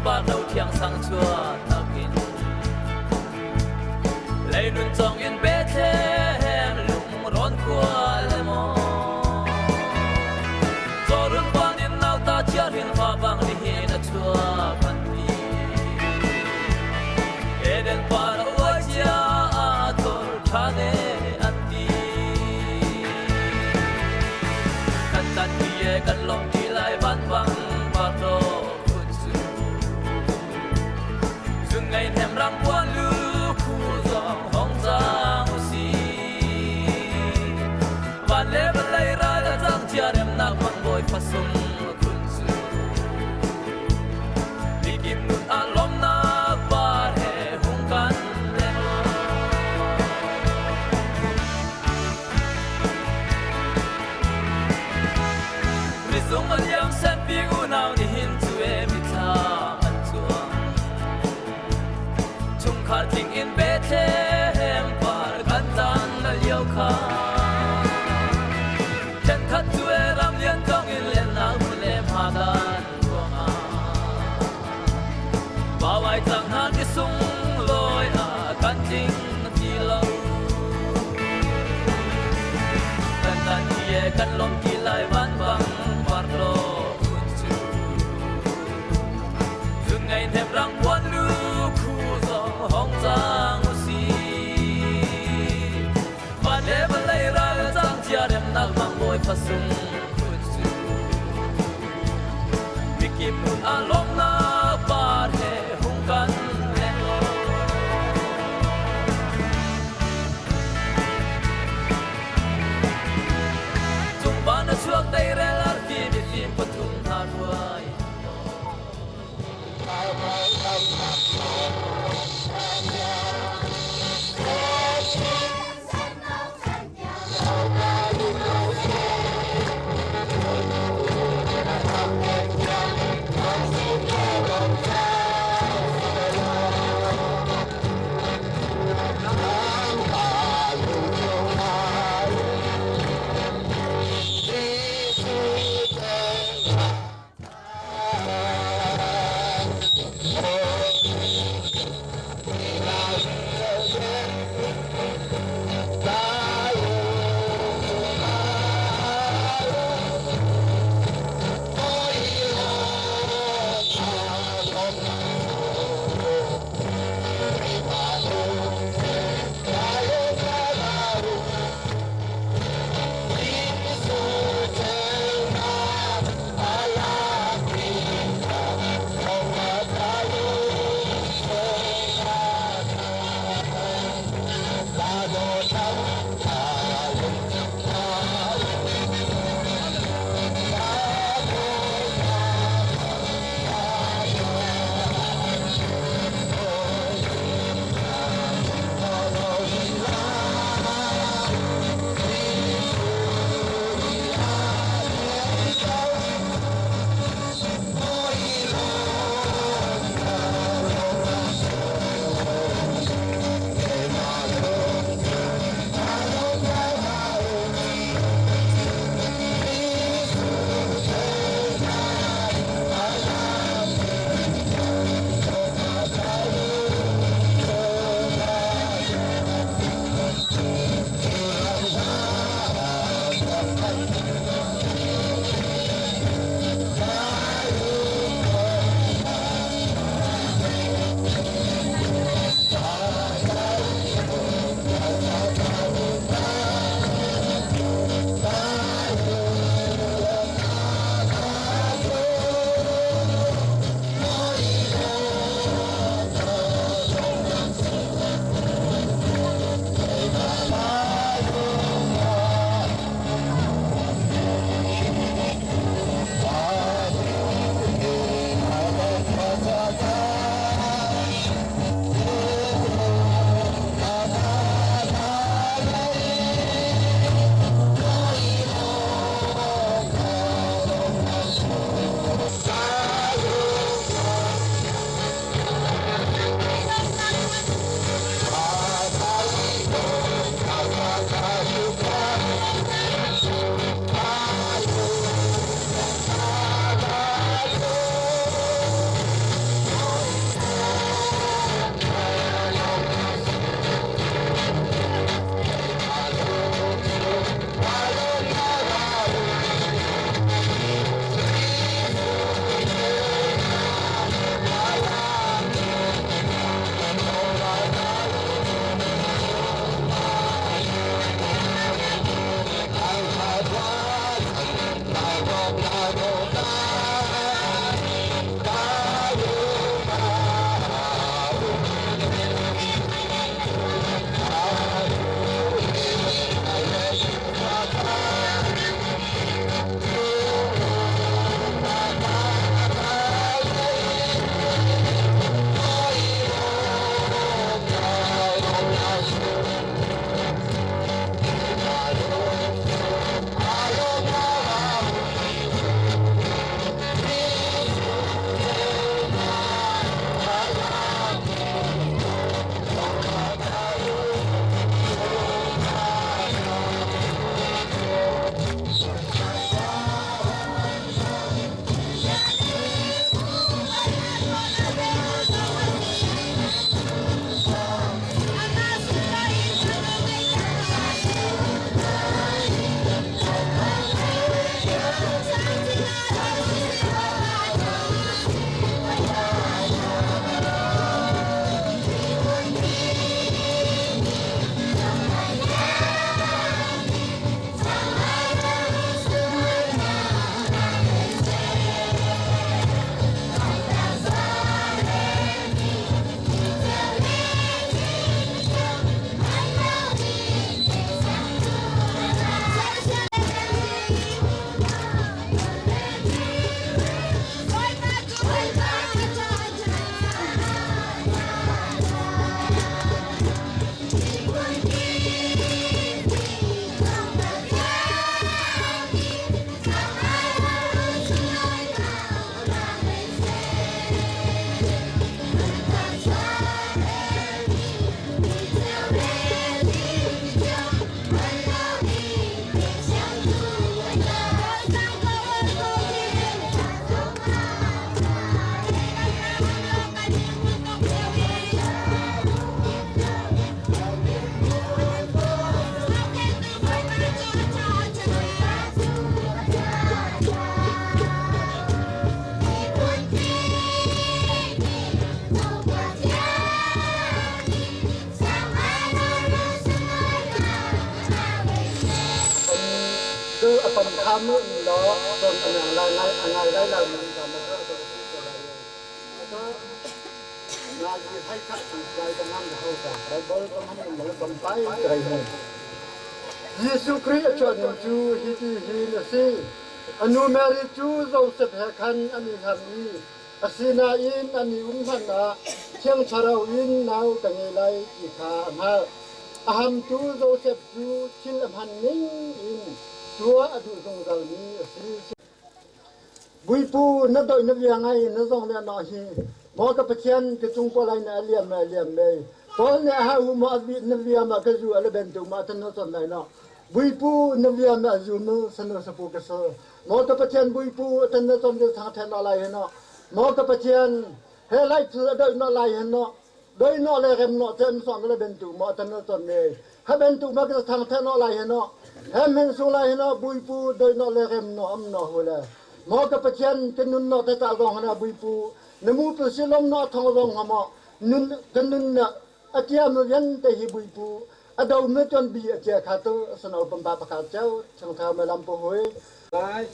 par lo thiang sang chuan nakin Leinun cong in Bethlehem lungrawn khua le maw Cawrun ban in nauta chiahrin fa bang nihin a chuak an ti. Eden par a uai cia a tor ṭhan e an ti. Kan tan ti e kan lawm ti lai van bang par do phun su. Zun ngei hnem ram puan lu khu zong hong cang u si. Van le vawlei ral a cang cia remnak mang bawi fasung khun cu. Mikip nun ah lawmnak par he hung kan leng law. Mizung a liam senpi unau nihin cu e mithla an cuang. Chungkhar tling in Bethlehem par kan cang na lio kha. Thenkhat cu e ram lian tong in lennak hmun le hmadan ruangah. Bawai cang hna ni sung lawi ah kan tling ti lo. Kan tan ti e kan lawm ti lai van bang par lo kun cu. Zun ngei hnem rang puan lu khu zong hong cang u si. Van le vawlei ral cang cia remnak mang bawi fasung kun cu. Mikip nun ah lawmnak par he hung kan leng law. Cung van a chuak deirel arfi mifim pathum hna hruai. mu law ton a ngai lai a ngai lai lo mi ka ma ka ka nga ji hai khat lai ka ngam ho ka Bible ka ngam mo kam pai kai ho Jesuh Khrih a chuah ning cu hiti hin a si. A nu Mary cu Josef he khan an i hlam i asinain an i um hlan ah Thiang Thlarau in nau ka ngei lai ti kha a hngalh. A hamtu Josef cu thil a hman ning in tuah a duh zungzalmi a si. Buipu na doih na bia ngai na zong le no hi maw ka Pathian ka cung ko lai na a liam a liam mei Paul nih a ha u maw na bia ma ka zu a le ben tu ma tan no ton lai no Buipu na bia ma zu mu sanu sapu ka so maw ka Pathian buipu tan na ton de thang then lai he no maw ka Pathian he lai thil a doih no lai he no doi no le rem no cem song le ben tu mo tan no ton ne ha ben tu ma ka thang the no lai he no hem hen su lai he no buipu doi no le rem no am no hu le mo ka pathian ke nun no te ta gong na buipu na mu pu silom no thong rong ha mo nun kan nun na atia mu yan te hi buipu ado me ton bi atia kha tu sanau pam pa pakha chau chang thau me lam po hoi Lai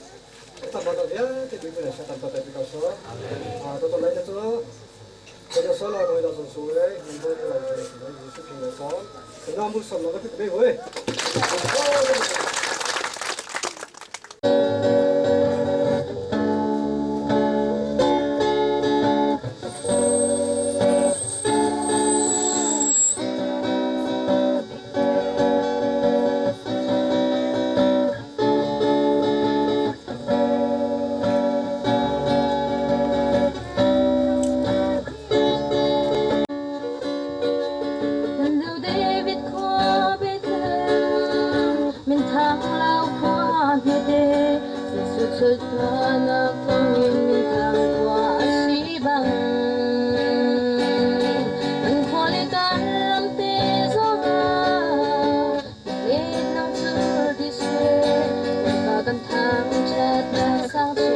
tam ba vialte bi me sa tam ba te ka so a to to lai to 这说了，回到说说嘞，很多人来这个艺术品来说，那我们说那个没会。 David khua Bethlehem minthang lau khua hmete Jesuh chultuanak thawngin minthang khua a si bang Kan khua le kan ram te zongah let nang cu ti seh Bawipa kan thangṭhatnak sang cu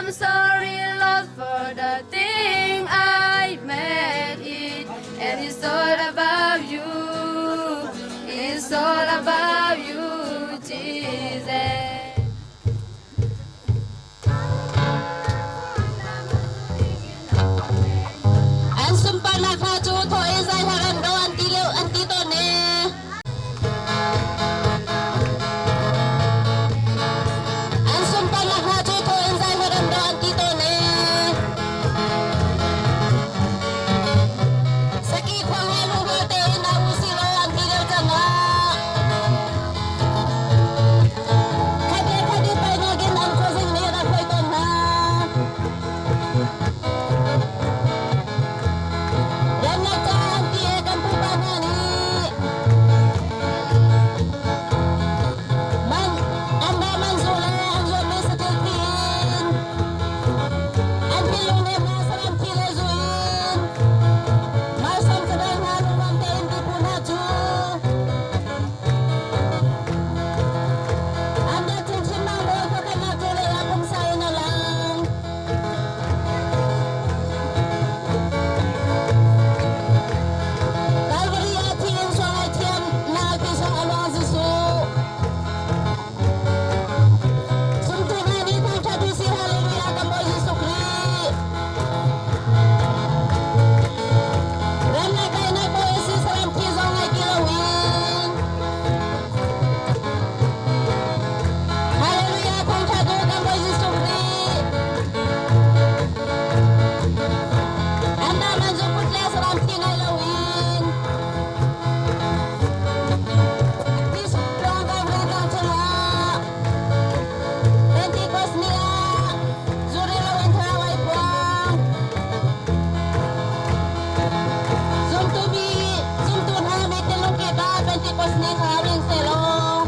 I'm sorry, Lord, for the thing I made it. And it's all about you. It's all about you, Jesus. An sunparnak hna cu thaw i zai hla rem ro an ti lio an ti tawn e. An sunparnak hna cu thaw in zai hla rem ro an ti tawn e. Saki khuang he lungrual tein au usih law an ti lio cang ah. Khat le khat i paihnak in an khuazing nih rak hruai tawn hna. Remnak ca an ti e kan pupa hna nih man an dah man zu le an zuammi satil thi in an thinlung nih hna saram thi le zu in mausam cadai hna lungruang tein ti phu hna cu an dah chinchin mang bawi khuakhannak cu lei ah pumsa in a lang. Calvary ah thi in sual ngaihthiam nak ti sung a luang Jesuh. Zumtu hna nih thangṭhat u sih Hallelujah kan Bawi Jesuh Khrih. Remnak daihnak Bawi si saram thi zong ngai ti loin. Hallelujah thangṭhat u kan Bawi Jesuh Khrih. Anmah man zungput le saram thi ngai loin Ti ruang kan chungah Pentecost ni ah zuri loin thlarau ai phuang. Zumtu mi zumtu hna mi thinlung kip ah Pentecost ni thlarau ring sehlaw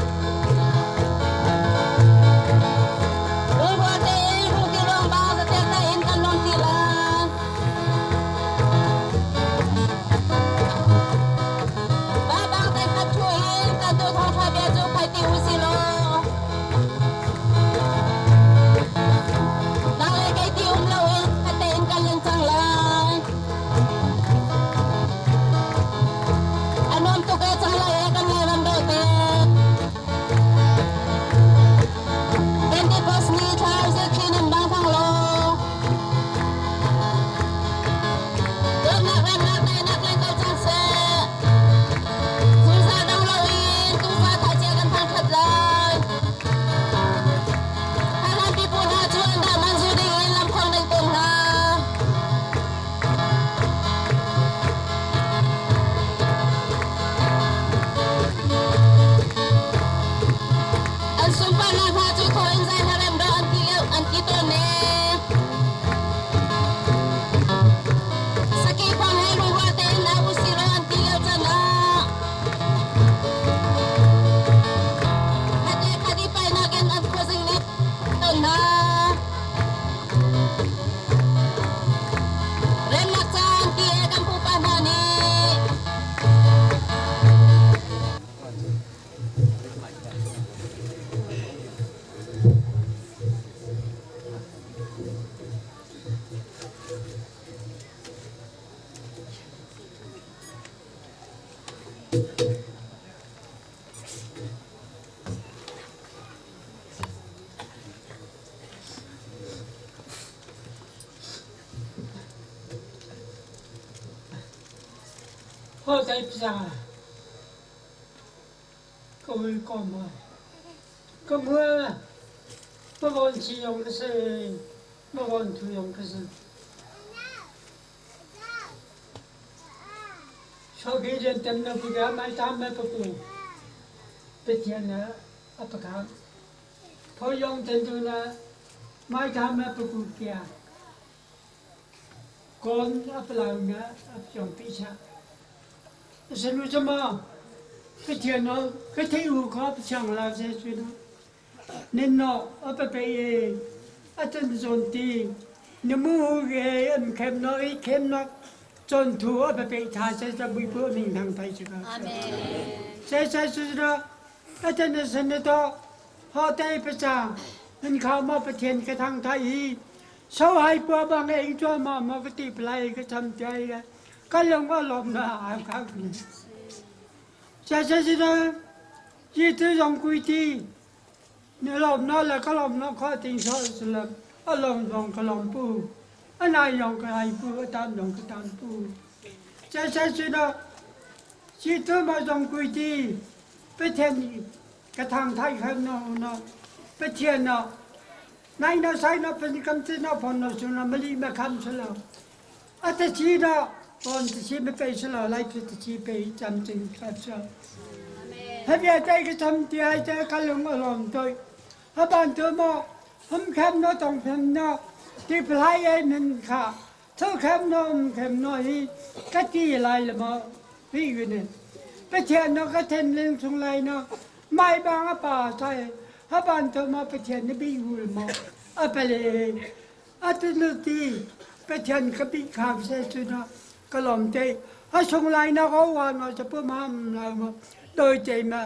Lungrual tein rungti ruang ba zatel tein kan luang ti lai. Ba bang te khat thu in kan tu thawngtha bia cu phai ti u si law. Nang le kei ti um loin khat tein kan leng cang lai. A nuam tuk e cang lai e kan ngai ram dawh te. Pentecost ni thla zilthli nan bang thang law. Dawtnak remnak daihnak leng ko cang seh. Zungzal dong loin tuufa thah cia kan thangṭhat lai. Hlan pipu hna cu an dah man zu ding in lamkhong ding tawn hna. An sunparnak hna cu thaw in zai hla rem dah an ti lio an ti tawn ne. Saki khuang he lungrual tein au usih law an ti lio can ah khat le khat i paihnak in an khuazing nih tawn hna. Remnak caan ti e kan pupa hna nih. 我在家，各位哥们，哥们，不管是用的是，不管图用的是，小给人等了不给买单买不过，别天了啊不看，他用等住呢，买单买不过家，干啊不老呢啊用比下。是路怎么？个天呐，个天有可不强了，这去了。你喏，阿不被阿真上帝，你木个唔看喏，一看喏，转头阿不被他这这微博名堂带这个。这这是了，阿真的是那到，好歹不长，你看嘛不天个堂他伊。So hai pua bang eng chua ma ma ka ti plai ka cham chai la ka lung a lom na a kha ni. Cha cha si na yi tu zong kui ti ni lom na le ka lom na kho ting so si la a lom zong ka lom pu a nai zong ka ai pu a tam zong ka tam pu. Cha cha si na yi tu ma zong kui ti Pathian ka thang thai kha no no Pathian no nai na sai na pan kam te na phon no su na mali ma kham su lo a te chi na pon te chi me pe su lo lai te chi pe cham ching kha su ha bia tai ka cham ti ai te ka lung a lom toi ha ban tu mo hum kham no tong phem no ti phlai ai min kha thu kham no um kham no hi ka ti lai le mo pi yu ne Pathian no ka then leng chung lai no mai bang a pa sai ha ban to ma Pathian na bi hul mo a pale a tu nu ti Pathian ka bi kham se chu no ka lom te a sung lai na ko wa no cha pu ma la mo doi te ma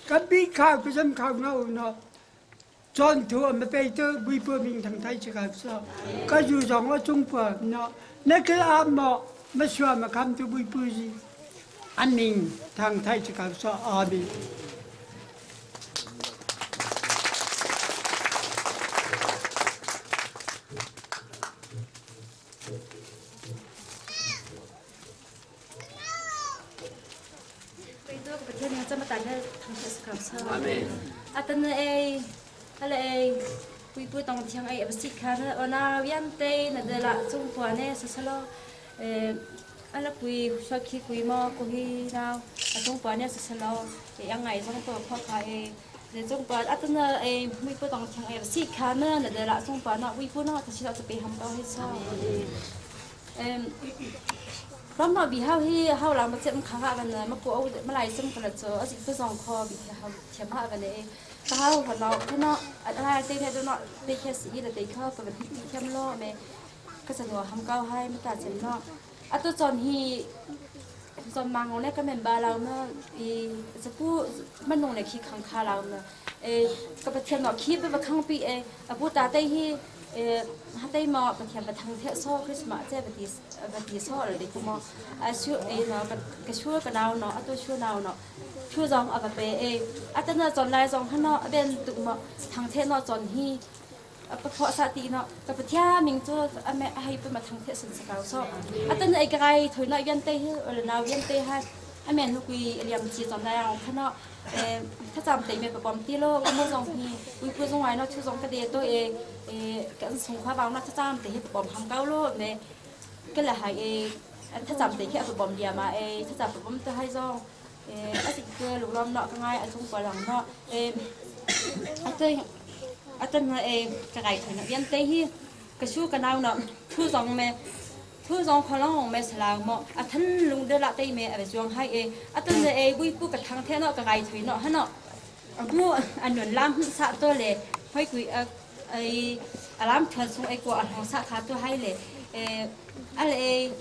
ka bi kha ku sam kha no no John thu a pe tu bui pu ming thang thai chi ka so ka ju zong a chung pa no na ke a mo ma shua ma kham tu bui pu ji an ning thang thai chi ka so amen. Amen. Atan ei ale ei puipu tong thiang ei abasi kha na ona wiam te na de la chung pua ne sasalo eh ala pui swa khi kui mo ko hi na a chung pua ne sasalo e angai song to pho kha e de chung pua atan ei puipu tong thiang ei abasi kha na na de la chung pua na puipu na ta si la pe ham ko hi sa. Ram no bi hau hi hau lang ma chem kha ha ban ma ko au ma lai chem kala cho a si zong kho bi hau thiam ha ban e ta hau ha no no a la te ne do no te khe si le te kha pa ban hi thiam lo me ka sa no ham kau hai ma ta chem no a to chon hi chon mang le ka men ba lao na i cha pu man nong le khi khang kha lao na e ka pa thiam no khi ba khang pi e a pu ta te hi hatei ma Pathian ba thang the so Christmas che ba ti ba ti so le ku mo a shu e no ka shu ka naw no atu shu naw no thu zong a ba pe e atana chon lai zong hano a ben tu ma thang the no chon hi a pa pho sa ti no ka Pathian ming chu a me a hei pe ma thang the sun sa kau so atana e kai thoi na yan te hi le naw yan te ha a men hu kui liam chi chon lai ang khano ถ้าจำเตmeปปอมตีโลก็มุ่งจงฮีวิพูจงไว้เนาะชูจงกระเดียตัวเอเอกันสงขวาบางเนาะถ้าจำเตให้ปปอมทำเก้าโลเมก็เลยหายเอถ้าจำเตแค่ปปอมเดียมาเอถ้าจำปปอมตัวให้จงเออสิเกลูกล้อมเนาะก็ง่ายอจงปหลังเนาะเออเตอเตนเอกระไรถึงเนาะยันเตฮีกระชูกระนาวเนาะชูจงเม thu zong kholong me salang mo a than lung de la te me a juang hai e a tan de e gui pu ka thang the no ka gai thui no ha no mu an nun lam sa to le hoi kui a ai alam thuan sung ai ko a hong sa kha to hai le e a le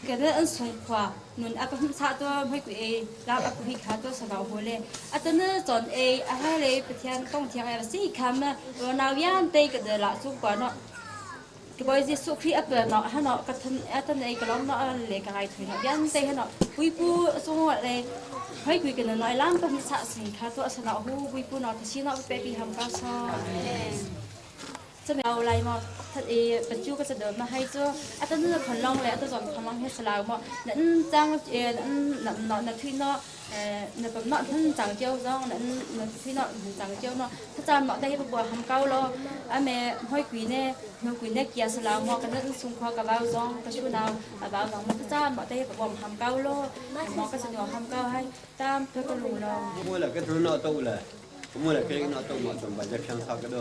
ka de an sung khwa nun a pa sa to hoi kui e lam a ku hi kha to sa ba ho le a tan chon e a ha le pathian tong thiang e si kham na na wian te ka de la su kwa no กบอยจิสุครีอัปเนาะฮะเนาะกะทันอะตันไอ้กะล้อมเนาะเลกะไงถุยเนาะยันเตฮะเนาะปุยปูสงเลเฮ้ยคุยกันเนาะล้ำปะสะสิงคาตัวสนะหูปุยปูเนาะทชิเนาะเปปีหำกาซอจะไม่เอาอะไรมาถ้าเอปัจจุก็จะเดินมาให้จ้าอะตันนั่นคนลองเลยอะตันจอนคนลองให้สลาวมานั่นจังเอนั่นเนาะนั่นทุยเนาะ那不那很长久，然后那那去那很长久喏，他咱那ได้บัวทำเก้าโลอะแม่ห้อยกุยเนี่ยห้อยกุยเนี่ยเกียร์สลาวมอกันนั่นสุงคอกระเบ้าซองกระชูนาวอะเบ้าซองมันถ้าจำ那ได้บัวทำเก้าโลมอก็จะหนูทำเก้าให้ตามเพื่อก็รู้ลอง 我来个头脑到了，我来个脑到嘛，怎么就偏差个多？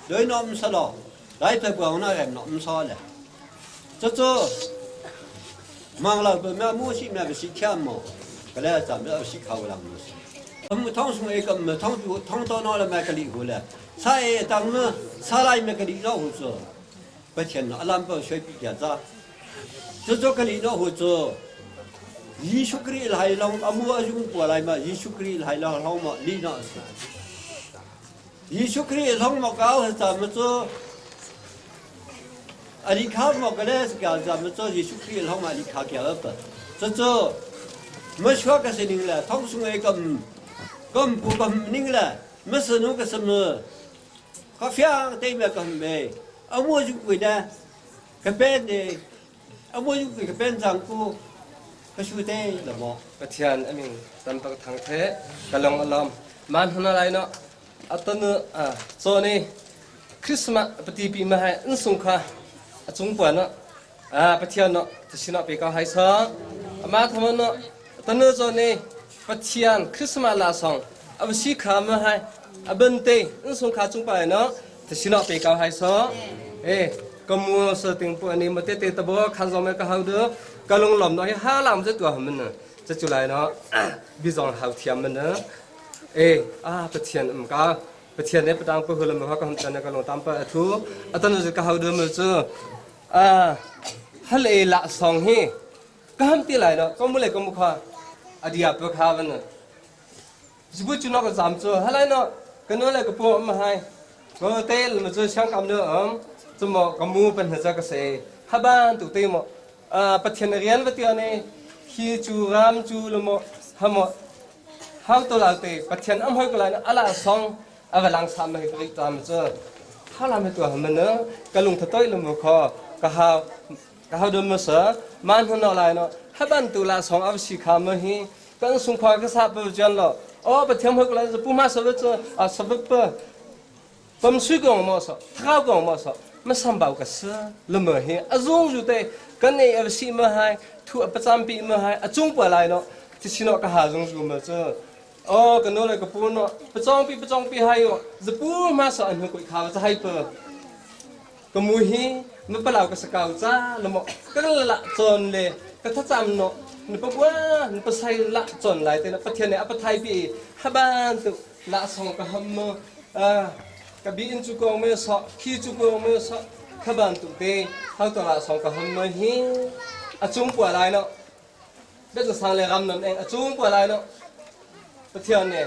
对脑唔说了，来这不那人脑唔说了，这这忙了不咩木西咩不是天嘛，个来咱们是靠了么事。我们当初一个么当初当到那了买个礼物了，啥也当么啥来买个礼物做，不天了，俺不学比较早，这做个礼物做。耶稣基督係浪阿摩阿用過來嘛，耶穌基督係浪浪嘛，你那是。耶穌基督浪嘛搞係怎麼做？阿里卡莫个嘞是叫咱们做耶稣基督号阿里卡叫个，这这没说个是灵了，通送一个个不个灵了，没是那个什么，他非对面个没，啊我就贵呢，个边的，啊我就贵个边长过，个书的了么？ Pathian amin tampak thang the kalong alam man huna lai no atanu a choni Christmas pati pi ma hai in sung kha achung pa no a Pathian no thasina pe ka hai sa ama thama no tanu choni Pathian Christmas la song absi kha ma hai abante in sung kha chung pa no thasina pe ka hai sa e kamu sa ting pu ani mate te tabo khan zo me ka hau de kalung lom no hi ha lam je tu ha man 这就来呢，比较好听们呢。哎啊，不天唔搞，不天呢不当不喝了么？我讲真那个龙当不土，啊，等是个好多么子啊，哈嘞拉上嘿，刚的来了，刚没来刚没看，啊，你也不看呢。是不就那个咱做，后来呢，跟我那个不么还，我对了么做香港的嗯，怎么个木本是这个谁，哈班都对么，啊，不天的人不对呢。 hi chu ram chu lo mo hamo hau to la te pathian am hoi ko lai ala song awalang sam mai ri tam chu ha la me tu ha man ka lung tha toi lo mo kho ka ha ka ha dum sa man hon lai no ha ban tu la song av si kha ma hi kan sung khwa ka sa pa jan lo o pathian hoi ko lai pu ma sa chu a sa pa pam sui gong mo sa thao gong mo sa ma sam bau ka sa lo mo hi azung ju te kan nei av si ma hai thu a pacham pi ma hai achung pa lai no ti sino ka ha zung zu ma chu o ka no le ka pu no pachong pi pachong pi hai yo zapu ma sa an ko kha cha hai pa ka mu hi ma pa lau ka sakau cha lo mo ka la chon le ka tha cham no ni pa bwa ni pa sai la chon lai te na pathian ne apa thai pi ha ban tu la song ka ham ma a ka bi in chu ko me sa khi chu ko me sa kha ban tu te hau to la song ka ham ma hi အကျုံးပွာလိုက်နော်ဘယ်စဆန်လေရမ်နမ်အင်းအကျုံးပွာလိုက်နော်ပထယနေ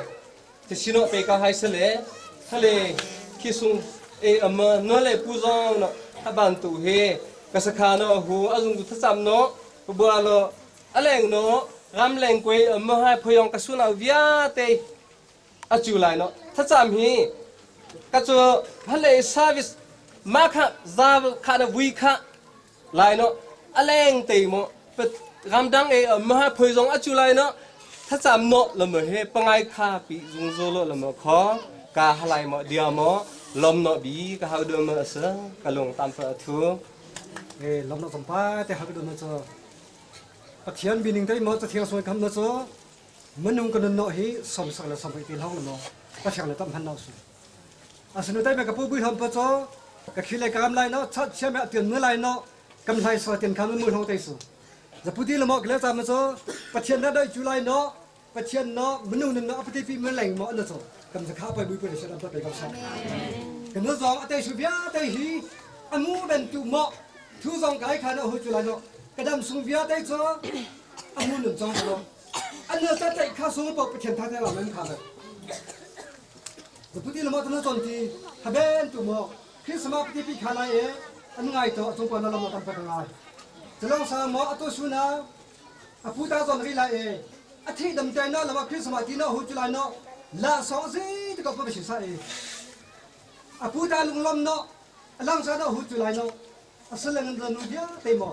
တရှိနောပေကဟိုင်ဆလေဟလေခိဆုံအေအမနော်လေပူဇောင်းနော်အဘန်တူဟေကစခါနော်ဟူအဇုံသစမ်နော်ဘွာလောအလငနော်ရမ်လงကွေအမဟိုင်ဖယောင်ကဆုနာဗျာတေအကျူလိုက်နော်သစမ်ဟီကချောဟလေဆာဗစ်မာခဇာခါနဝီခလိုက်နော် အလงတေမောရမ်ဒန်းအေမဟာဖွေဆောင်အချူလိုက်နော်ထစမ်နောလမဟေပငိုင်ခါပီဇုံဇိုလလမခောကာဟလိုက်မောဒီယမောလမ်နောဘီကဟောဒမဆကလုံတမ်ဖထူ เอลำนสัมปาแต่หากดูนะจ๊ะปะเทียนบินิงได้มอจะเทียงสวยคำนะจ๊ะมันนุ่งกันเนาะฮีสมสักและสมไปตีห้องเนาะปะเทียงเลยตั้มพันเนาะสุอาสนุได้แม่กับผู้บุญทำปะจ๊ะกับขี้เลยกำไรเนาะชัดเชื่อแม่เตียนเมื่อไรเนาะกำไรสวยเตียนคำมือห้องเตยสุจะพูดที่ละมอกแล้วจำนะจ๊ะปะเทียนได้จุไลเนาะปะเทียนเนาะมันนุ่งเนาะปฏิปีเมื่อแหล่งมอนะจ๊ะกำจะข้าไปบุญไปเลยฉันไปกับฉันกันเนาะจองเตยสุเบียเตยฮีอามูเป็นตุมอ thu zong kai kha no hu chu la no kadam sung via tai cho amu nun chong lo an no sa tai kha sung po pathian tha tai la men kha ba puti lo mo ta no chon ti ha ben tu mo christmas ti pi kha lai e an ngai to chung pa no lo mo tam pa ngai chalong sa mo atu su na apu ta zon ri la e a thi dam tai no lo ma christmas ti no hu chu la no la so si ti ko pa ba shi sa e apu ta lung lom no alang sa no hu chu lai no အစလငန်နူပြတေမော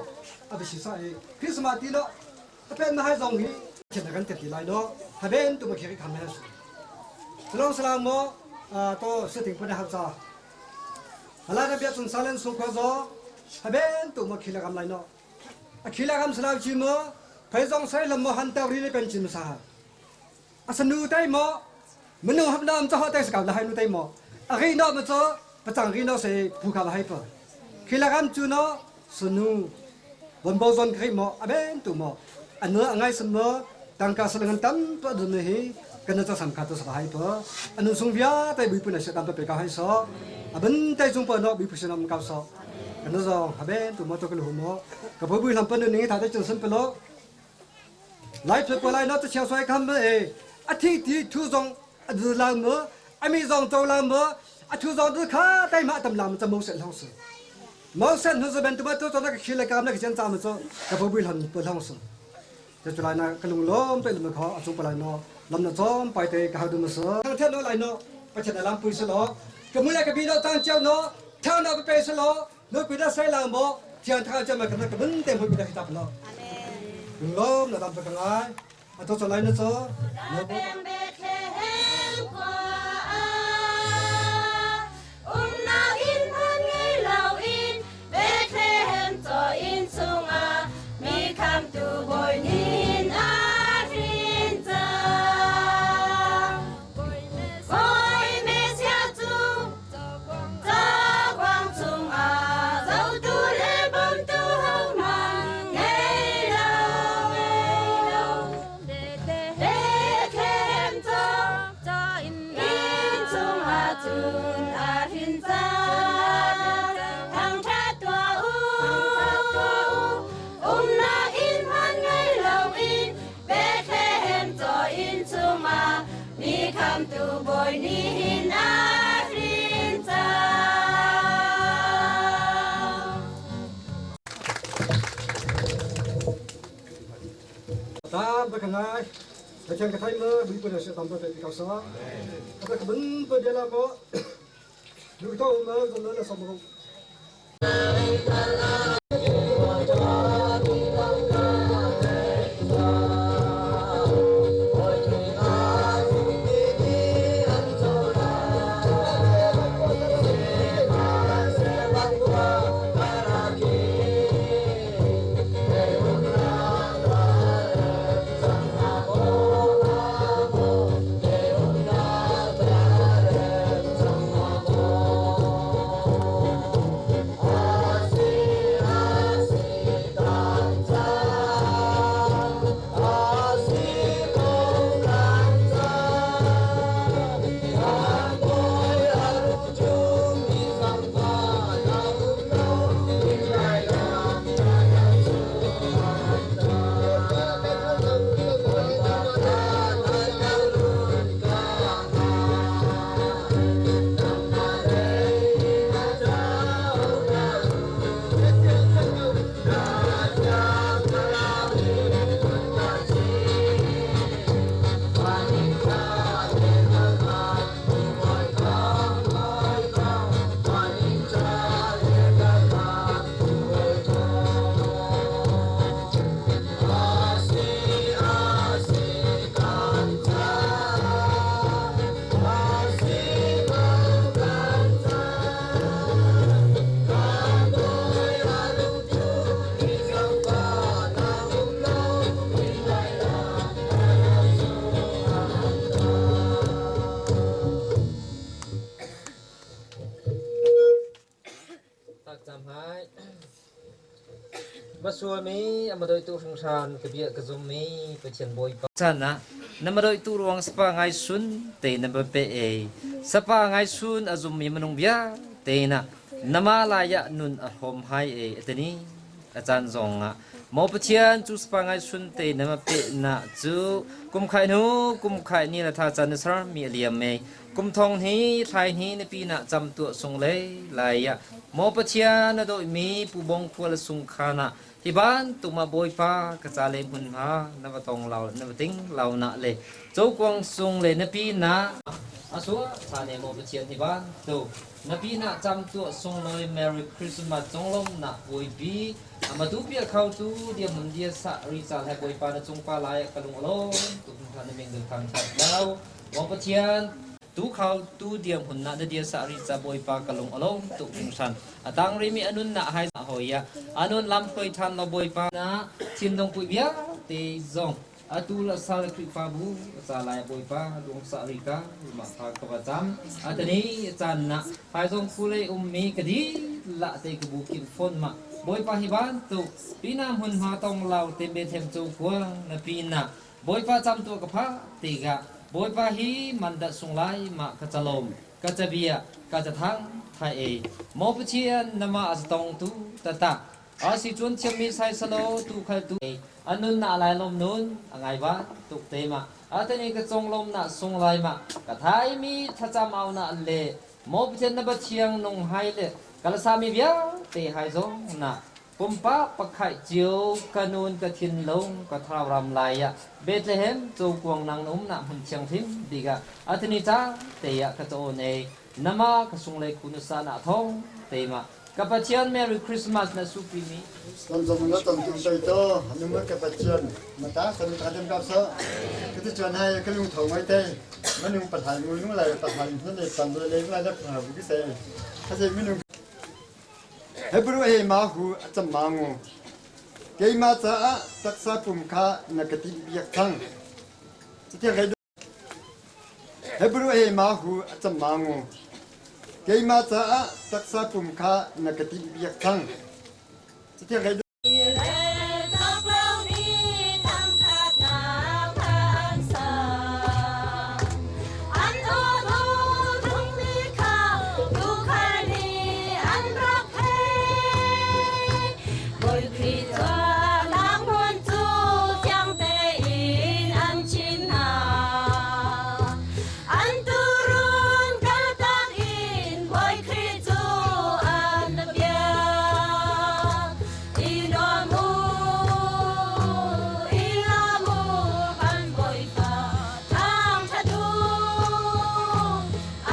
အဘရှိဆိုင်ခရစ်စမတ်တီလောအပဲမဟိုင်ဆောင်ဟီချင်ကန်တက်တီလိုက်တော့ဟဘန်တူမခိခမဲဆစလောင်ဆလာမောအာတော့စတင်ပနဟဇာဟလာရပြွန်ဆာလန်ဆုခေါဇောဟဘန်တူမခိလကမ်လိုက်နော်အခိလကမ်ဆလာချီမောဖိုင်ဆောင်ဆိုင်လမောဟန်တာရီလေပန်ချင်စာအစနူတိုင်မောမနုဟပ်နမ်ချဟတဲ့စကလာဟိုင်နူတိုင်မောအခိနောမချပချန်ခိနောစေဖူခါလာဟိုင်ပါ ခိလကမ်ချူနောစနူဘွန်ဘောဇွန်ခိမောအဘန်တူမောအနအငိုင်စမောတန်ကာဆလငန်တမ်ပဒနဟိကနတဆမ်ခါတစဟိုင်ပါအနုဆုံဗျာတိုင်ဘိပုနရှတမ်ပပေကဟိုင်ဆောအဘန်တိုင်ဆုံပနောဘိပုရှနမ်ကောက်ဆောကနဇောဟဘန်တူမောတကလဟုမောကဘဘွိလမ်ပနနေသာတဲ့ချွန်စံပလောလိုက်ပလိုက်နော်တချေဆွဲခမ်းမေအထီတီထူဆောင်အဒလာမေအမီဆောင်တောလာမေအထူဆောင်ဒခါတိုင်မတမ်လာမစမုံဆက်လောင်းစ Moses nu zaben tu ma tu na ka khil le kam na ka chen cham chu ka bo bui hlam pu thong su te chu lai na ka lung lom te lum kho achu palai no lam na chom pai te ka hadu ma su thang the no lai no pa chen lam pui su lo ka mu la ka bi no tang cheu no thang na pe su lo no pi da sai lang bo thian tha cha ma ka na ka bun te mu pi da ta lo lung lom na dam ka ngai a to cho lai na cho no bo Umnak inn hman ngei loin Bethlehem caw inn chungah mi khamtu Bawi nih a hrin cang. Bawi Messiah cu cakuang chungah zotu le bawmtu hohmanh ngei lo. Bethlehem caw inn chungah cun a hrin cang. Thangṭhat tuah u, umnak inn hmanh ngei loin Bethlehem caw inn chungah mi khamtu Bawi nih a hrin cang. Tam ka ngai Pathian ka thai ma bui pun se tam te ka sa ata ka bun pa dia la ko lu to ma zon na som ro Masuami a madoitu hringhran ka bia ka zum mi Pathian Bawipa chan ah na madoitu ruang sapa ngai sun te na pe ei sapa ngai sun a zum mi manung bia te na nama lai ah nun a hrom hai ei atani a caan zong ah maw Pathian cu sapa ngai sun te na ma pe na cu kum khai nu kum khai ni la tha chan na sar mi a liam mei kum thong hi thlai hi na pi na cham tua sung le lai ya maw Pathian na doi mi pu bong khual sung khana hi ban tuma bawipa ka cha le hmun ma na va tong lau na va ting lau na le chokwang sung le na pi na asua cha ne maw Pathian hi ban tu na pi na cham tua sung loi Merry Christmas chonglom na pui bi amatu pia khau tu dia mun dia sa ri cha he bawipa na chung pa lai ka lung lo tu tha na ming dul thang that lau maw Pathian tu khau tu diam hun na na dia sa ri cha bawipa ka lung along tu hring atang ri mi anun na hai hoya anun lam khoi than lo bawipa na thin dong pui bia te zong atu la sal Khrihfabu ca lai bawipa lung sa ri ka ma tha ka ba cham atani chan na phaizong phulei ummi ka di la te ka bu kin phone ma bawipa hi ban tu pina hun ma tong lau te be them chu khua na pina bawipa cham tu ka pha ti ga bawipa hi man da sung lai ma ka chalom ka chabia ka chathang thai e mo pathian nama aztong tu tata asi chun thiam mi sai salo tu khal tu anun na lai lom nun angai ba tuk te ma atani ka chong lom na sung lai ma ka thai mi thacham au na le mo pathian na ba thiang nung hai le Kalasami vialte hai zong na pumpak pakhat cio ka nun ka thinlung ka thlarau ram lai ah Bethlehem cokuang nang na umnak hmun thianghlim bik ah atuni caan te ah ka cawn ei nama ka sunglei khu na sa na thong te ma ka Pathian Merry Christmas na supi mi Kan zong na ton tung tai to hanung ka Pathian mata san ta dem kap so kiti chuan hai ka lung tho ngai te manung pathai ngu nung lai pathai hne le pan le le lai la pha bu ki se ase minung Hebrew he ma hu acham ma ngu keima caah taksa pum kha na ka timh biak cang cutiang kai Hebrew he ma hu acham ma ngu keima caah taksa pum kha na ka timh biak cang cutiang kai An turun kaltak in Bawi Khrih cu an biak. I nuam u, i lawm u, kan Bawipa thangṭhat u.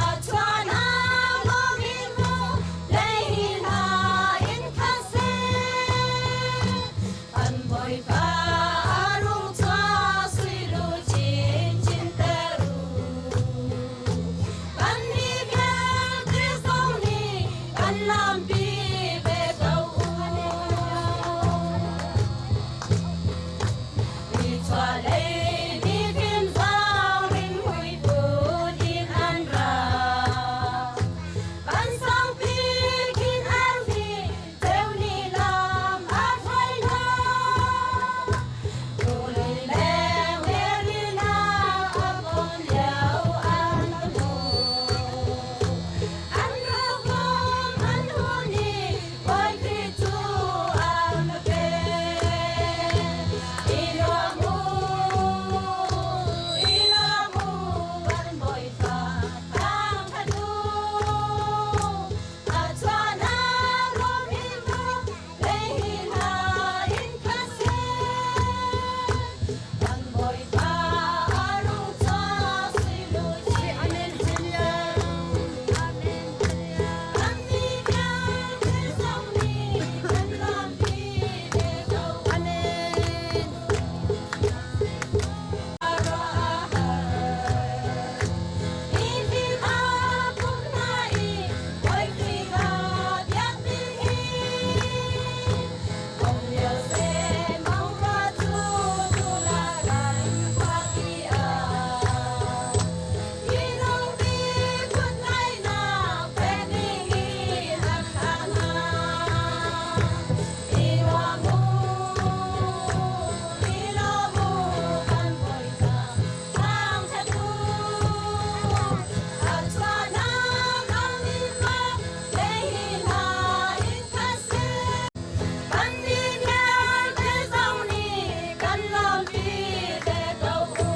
A chuahnak lawm in mu, lei hna in khat seh. Kan Bawipa a rung chuak sui luchin chinter u. Kannih vialte zong nih kan lampi ve ko u. Nichuahlei mifim zong rimhmui put in an ra. Kan sangpi khin arfi ceu nih lam a hruai hna. Tuli leng Mary a pon lio an hmu. An rukum an hun i Bawi Khrih cu an pe. I nuam u, i nuam u, kan Bawipa thangṭhat u. A chuahnak ram in mu, lei hna in khat seh. Kan Bawipa a rung chuak sui luchin. Kannih vialte zong nih kan lampi ve ko. Amen. Mifim a pum hna i Bawi Khrih ah biak ding in Kong lio seh mangka cu tuna kan khuapi ah Minung mi phun ngaihnak pek ding in an thlah hna. I nuam u, i lawm u, kan Bawipa thangṭhat u. A chuahnak a min ma lei hna in khat seh. Kannih vialte zong nih kan lawmpi ve ko u.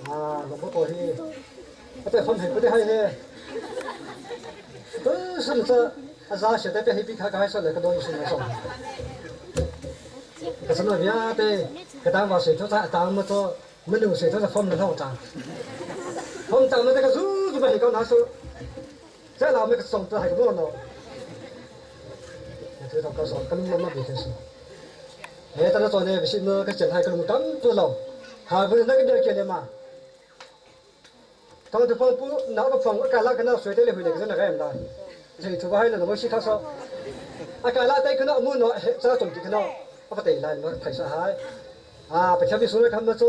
啊，老婆多些，啊，在分配不得还些，都是这。A za se te pe hi pi kha ka so le ka doi sin so. Ka sama bia te ka tang wa se tho ta tang ma to manu se tho ta phom na thong tang. Phom tang ma te ka zu zu ba hi ka na so. Cha la me ka song ta hai ka mo no. Thế thong ka so ka lung ma bi ke so. He ta na cho ne bi si ma ka chen hai ka lung tam tu lo. Ha bu na ka bia ke le ma. 当这方不哪个方我干那个那水的里回来个那个人啦，这土巴还那个西他说，啊干那带个那木喏，这种的个那，啊不对来我睇上还，啊不前面说了看么做，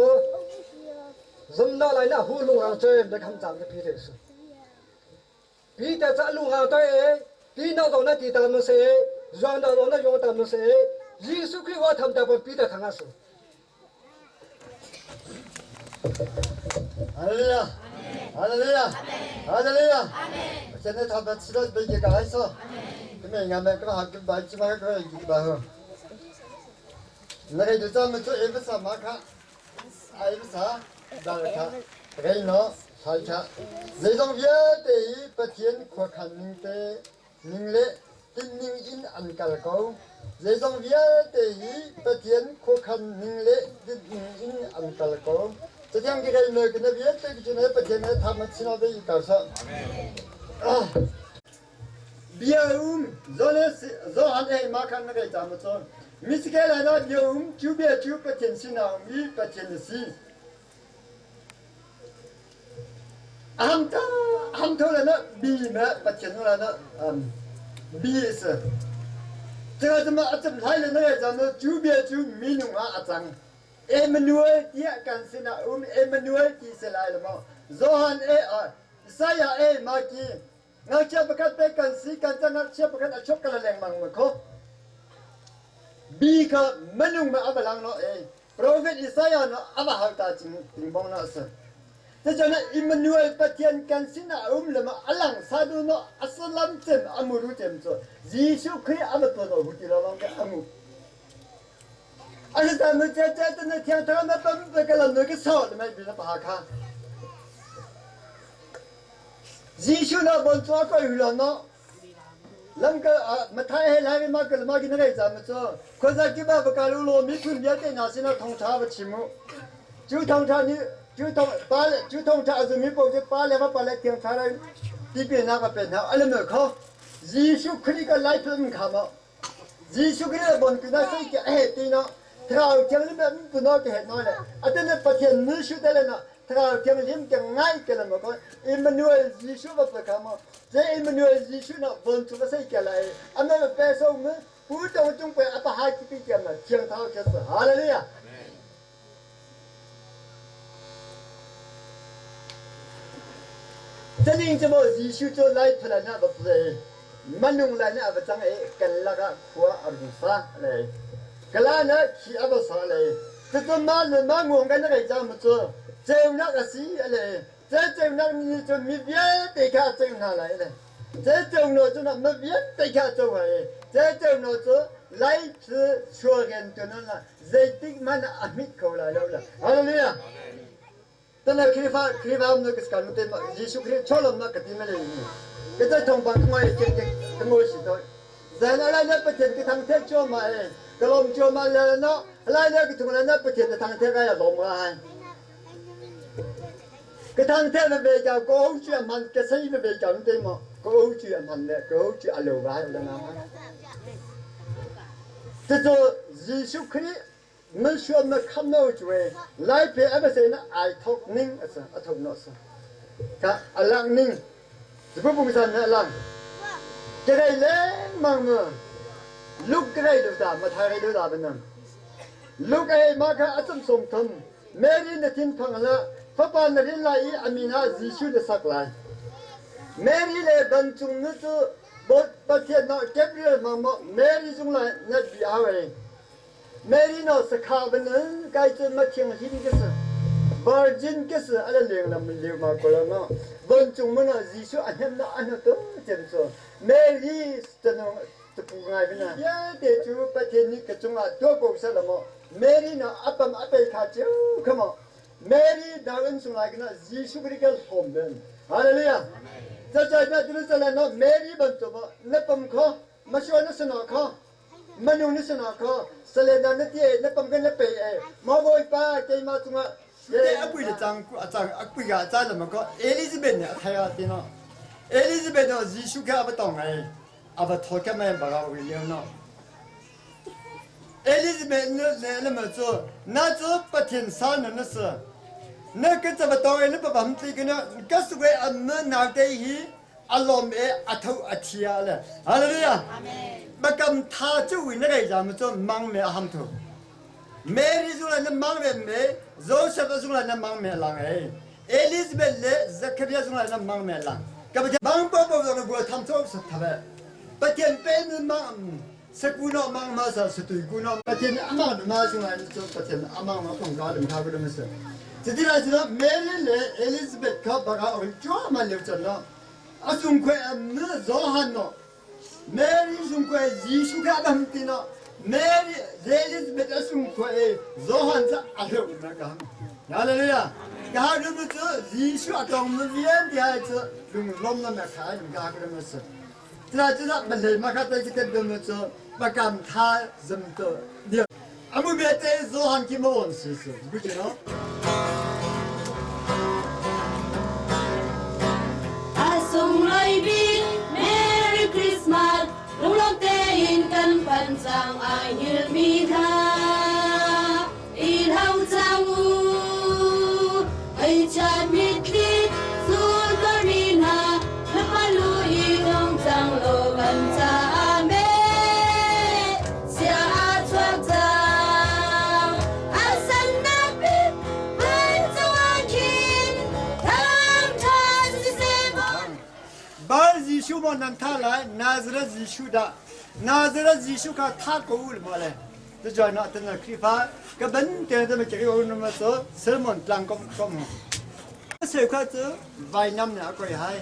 人那来那呼隆啊这那看咱们的彼得是，彼得在路上对，彼那到那地他们谁，让到那用他们谁，耶稣基督他们在彼得他那是。 할렐루야. 할렐루야. 할렐루야. 쟤네 다 며칠을 빌기가 했어. 근데 인간은 그 학교 말지마 그 얘기 봐. 내가 요즘 저 에브사 마카 아이브사 나르카 레이노 살카 zeizong vialte i Pathian khuakhan ning te ning le tinning in an kal ko. Zeizong vialte hi Pathian khuakhan ning le tinning in an kal ko. Catiang ki rel me kena vialte ki cun Pathian he tham chin ve i kal sa. Bia um zone zo han ei ma khan na kai ta ma chon. Miskel na bia um chu bia chu Pathian sin um i Pathian si. Am ta am tho la na bi ma Pathian la na bi se. 这个怎么啊？怎么来了？那个咱们主别主民农啊，阿张，Emmanuel ที่กันสินะอุม Emmanuel ที่เสลายละมั้งโซฮันเออ่ะสายาเอมากีงักเชียประกันไปกันสิกันจะงักเชียประกันอชกกันแรงมังมาโคบีก็มนุษย์มาอับลังเนาะเอ Prophet Isaiah เนาะอับหาตาจริงจริงบ้องเนาะสิแต่จะนั้นอิมมานูเอลปะเทียนกันสินะอุมละมาอลังซาดูเนาะอัสลัมเจมอมูรุเจมโซยีสุคริอับตัวเนาะหุติลองกันอมู 而是咱们在在在那天堂那本那个了那个草的没比那不好看。耶稣那本抓过鱼了呢，那个啊，没太黑来嘛个嘛给那个咱们做，可是基本不搞路没村边的那些那通茶不起么？就通茶你就通把就通茶是没保就把两个把来听茶来，这边那个边那阿拉没靠，耶稣可以个来不看嘛？耶稣可以本给那谁个哎对呢？ 他讲你们不拿给拿了，啊，等那白天你晓得了呢，他讲你们讲爱给了么个，你们女儿艺术不不看么？这你们女儿艺术呢，文出个谁给来？俺们白说我们不懂中国阿爸还比较嘛，讲他就是好了呀。这里怎么艺术做来出来那不是？มันนุ่ง来那不长哎，跟那个苦儿子啥嘞？ กลานะขี้อับสาเลยจะจะมาเลยมางงกันอะไรจำมาเจอเจ้านักสีอะไรเจ้าเจ้านักนี่จะมีเวียนไปข้าเจ้าหน้าอะไรเลยเจ้าเจ้าหน้าจะน่ะมีเวียนไปข้าเจ้าอะไรเจ้าเจ้าหน้าจะไล่ที่ชัวกันตัวนั้นละเจติกมันอมิตเขาละแล้วละอะไรเนี่ยตอนนั้นคริฟ้าคริฟ้ามันก็สกัดมันเต็มยิสุคริชอลมนักตีไม่เลยนี่ก็จะทงบังงอยเจ๊งงงอยสิตัวแต่อะไรเนี่ยประเทศก็ทำเทศชั่วมาเอง 个龙就嘛了喏，来了个从来那不见得唐天个要龙啊。个唐天的比较高举嘛，个生意的比较对么？高举嘛的，高举阿六万的嘛。这做艺术可以，没说没看到就会，来别阿不是那爱托宁是阿托诺是，他阿浪宁，这不不是那浪，这个人忙么？ ลูกไกรดูตามาทายดูตาเป็นนั่นลูกไอ้มาค่ะอาจารย์สมทนเมรีนทินพังละพระปานรินลายอามีนาจิชูเดสักลายเมรีเลบันจุงนึตุบทปะเทียนเก็บเรื่องมาเมรีจุงลายนัดบีอาเวเมรีนอสขาบันนึงไกจนมาเทียงหินก็สบาร์จินก็สอะไรเลี้ยงลำเลี้ยงมาก็แล้วเนาะบันจุงมันจิชูอันนั้นอันนั้นตัวเจ็บตัวเมรีสตน tu ngai bina ya te chu pathian ni ka chunga to ko sa lamo Mary na apam apai kha chu come on Mary da un sung lai na Jesu Christ ka hom ben hallelujah. Cacai Jerusalem no Mary bantuk na pom kho Mashua na sano kho Manu na sano kho Salena na ti na pom kan na pe e Mo Bawipa keimah cungah Te a pui le cang a cang a pui ga cha le ma ko Elizabeth ne a thai a ti no Elizabeth no Jesu kha a va tong ai a va tho ke mai ba ga William no Elizabeth ne le le ma cu na cu Pathian sa na na si na ka ca va tong ai na pa bam tli kana ka su ge am na nau te hi a lom e a tho a thia le hallelujah amen bakam tha chu wi na gai jam cu mang me a ham thu Mary zung la na mang ve me Joseph zung la na mang me lang ei Elizabeth le Zachariah zung la na mang me lang ka pathian mang po po zong na tham cho sa thabe Pathian pe nu mang sakuno mang ma sa satui kuno Pathian amang ma zung la chu Pathian amang ma pong ka dum kha ko dum sa Chitira chira Mary le Elizabeth kha baka ori chwa ma le chan la asung khwe am na Johan no Mary sungkhuai Jesuh kha a ti no Mary Elizabeth a sungkhuai Johan cu a hleuh na ka ham. Hallelujah. Ka ha dum cu Jesuh a tong mu vian ti hai cu lung lom na me kha in ka ka dum cu. Tla cu da balei ma kha te ki te dum cu bakam tha zum to dia. Amu be te Johan ki mo on si si. Bu chi no. A sunglawi bik Merry Christmas lunglawm tein kan pan cang ai hngilhmi hna in hau cang u Ngaihchiat mitthli sulparmi hna hlamalu i dong cang law kan caah meh sia a chuak cang a sannak bik vancung ah khin thangṭhat siseh Baal Jesuh maw nan tha lai Nazareth Jesuh dah Nazareth Jesuh kha tha ko u maw le Tujuan ah tan Khrihfa ka ban te te ma kiri o ma so Sermon tlang kom kom Se kha cu vainam ne a koi hai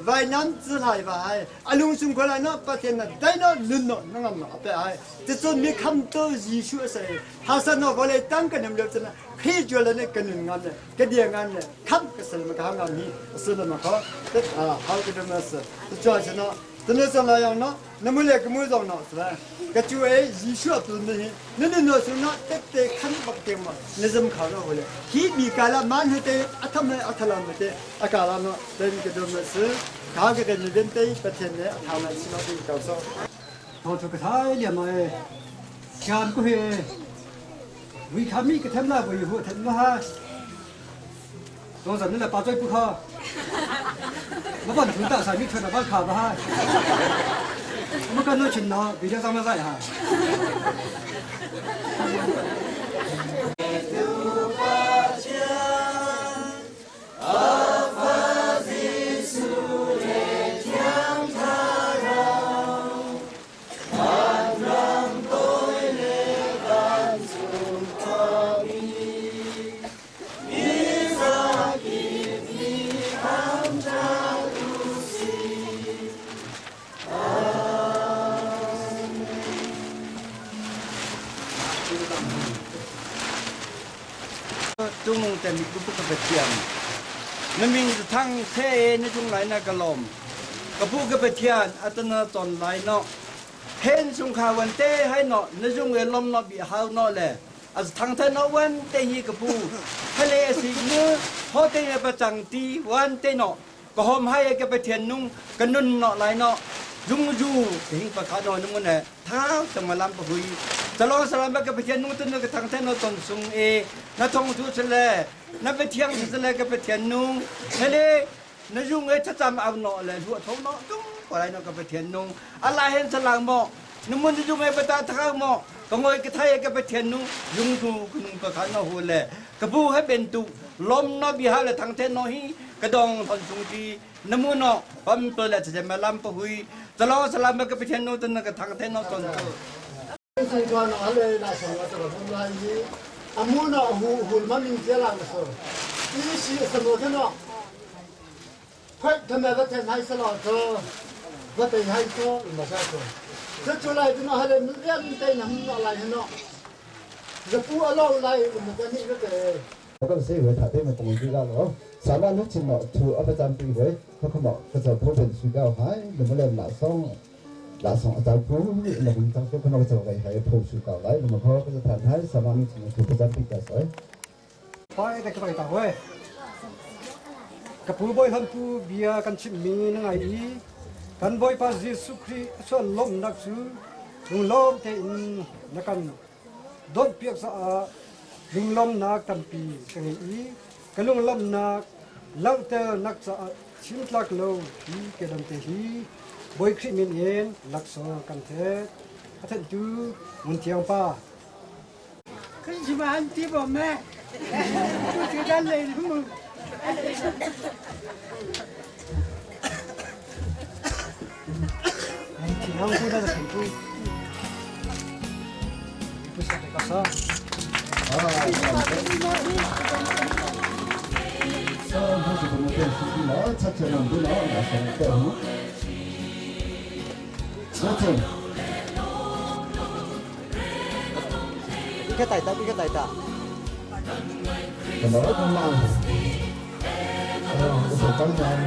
vainam cu lai va hai alung sung khola no Pathian na dai no nun no na ngam no ape hai ticun mi kham to Jesuh a sai hasan no vole tang kan nem leo chana khi jol ne kan nun ngam ne ka dia ngam ne kham ka sel ma ka ngam ni asul ma kho tet a hau ka dum as tuchuan chana tene sang la yang no na mu le ka mu zong no sla ka chu e Jesuh tu ni hi na nu no su na tek te khan bak te ma na zam kha no hole hi bi ka la man he te atham he athala ma te akala no ten ka dum as ka ka kan den te pathian ne atha na sino ti ka so 到这个太厉害，强过去，为他们个他们那维护他们哈，多少你来把嘴不靠，我把你打上，你穿那把卡吧哈，我跟侬亲了，别叫咱们在哈。 Tung te mi ku ka pathian na min thang the na chung lai na ka lom ka pu ka pathian atana ton lai no hen sung kha wan te hai no na jung e lom no bi hau no le as thang the no wan te hi ka pu hele si nu ho te e pa chang ti wan te no ka hom hai ka pathian nung ka nun no lai no jung ju hing pa kha no nung ne thao chang lam pa hui chalong salam ka pathian nung tun ka thang the no ton sung e na thong thu chale na pathiang chale ka pathian nung hele na jung e chacham au no le lu tho no tung ko lai no ka pathian nung ala hen salang mo numun jung e bata thang mo ka ngoi ka thai ka pathian nung jung thu kunung ka khan no hu le ka bu he ben tu lom no bi ha le thang the no hi ka dong thon sung ti namu no pam pe le che ma lam pa hui chalong salam ka pathian no tan ka thang the no ton tu 参观阿来那什么这个从来伊，阿木呢胡胡嘛明接了是，伊是什么的呢？快他们个天还是老子，我等还说没啥说，这出来的那还来两对那么来呢？这不阿老来我们跟你个。Kan se we tha te me pong bi ga lo sama lu chin no thu apa cham pi we kho kho mo ka cho pho ben su ga hai le mo lem la song la song a chau phu le bung tang ke kho cho gai hai pho su ka lai le mo kho ka than hai sama lu chin no thu pa cham pi ka soi. Pai te ka pai ta we ka pu boy hon pu bia kan chim mi na ngai i kan Bawipa Jesuh Khrih a chuan lawmnak cu lunglawm tein na kan donhpiak caah lunglawmnak tampi ka ngei i ka lunglawmhnak langhternak caah chimtlak lo hi kedan te hi Bawi Khrih min in laksawng kan thek. A thenhtu Ngun Thiang Pa. Khrihfa an ti bo me. Tu ti dan lei mu. Thiang ku da khan ku. Pu sa te ka sa. Sa hu su ko te su ti la cha cha nam du la na sa te hu. Sa chen. Cái tài ta, cái tài ta. Cái đó không mang. Ờ, cái phải tăng nhàng.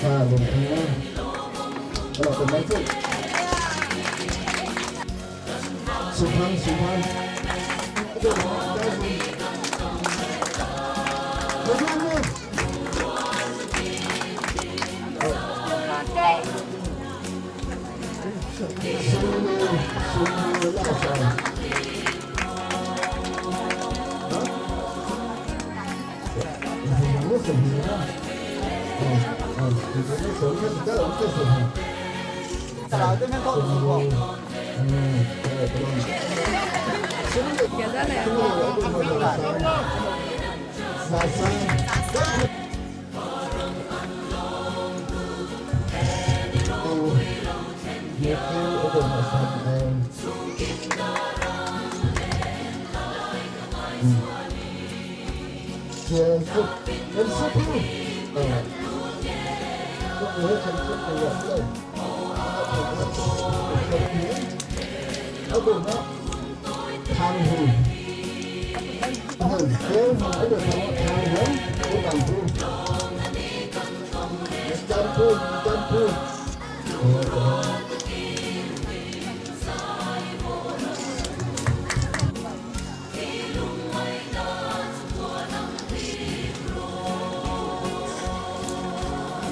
À, mình thấy đó là cái máy chụp. สุพรรณสุพรรณ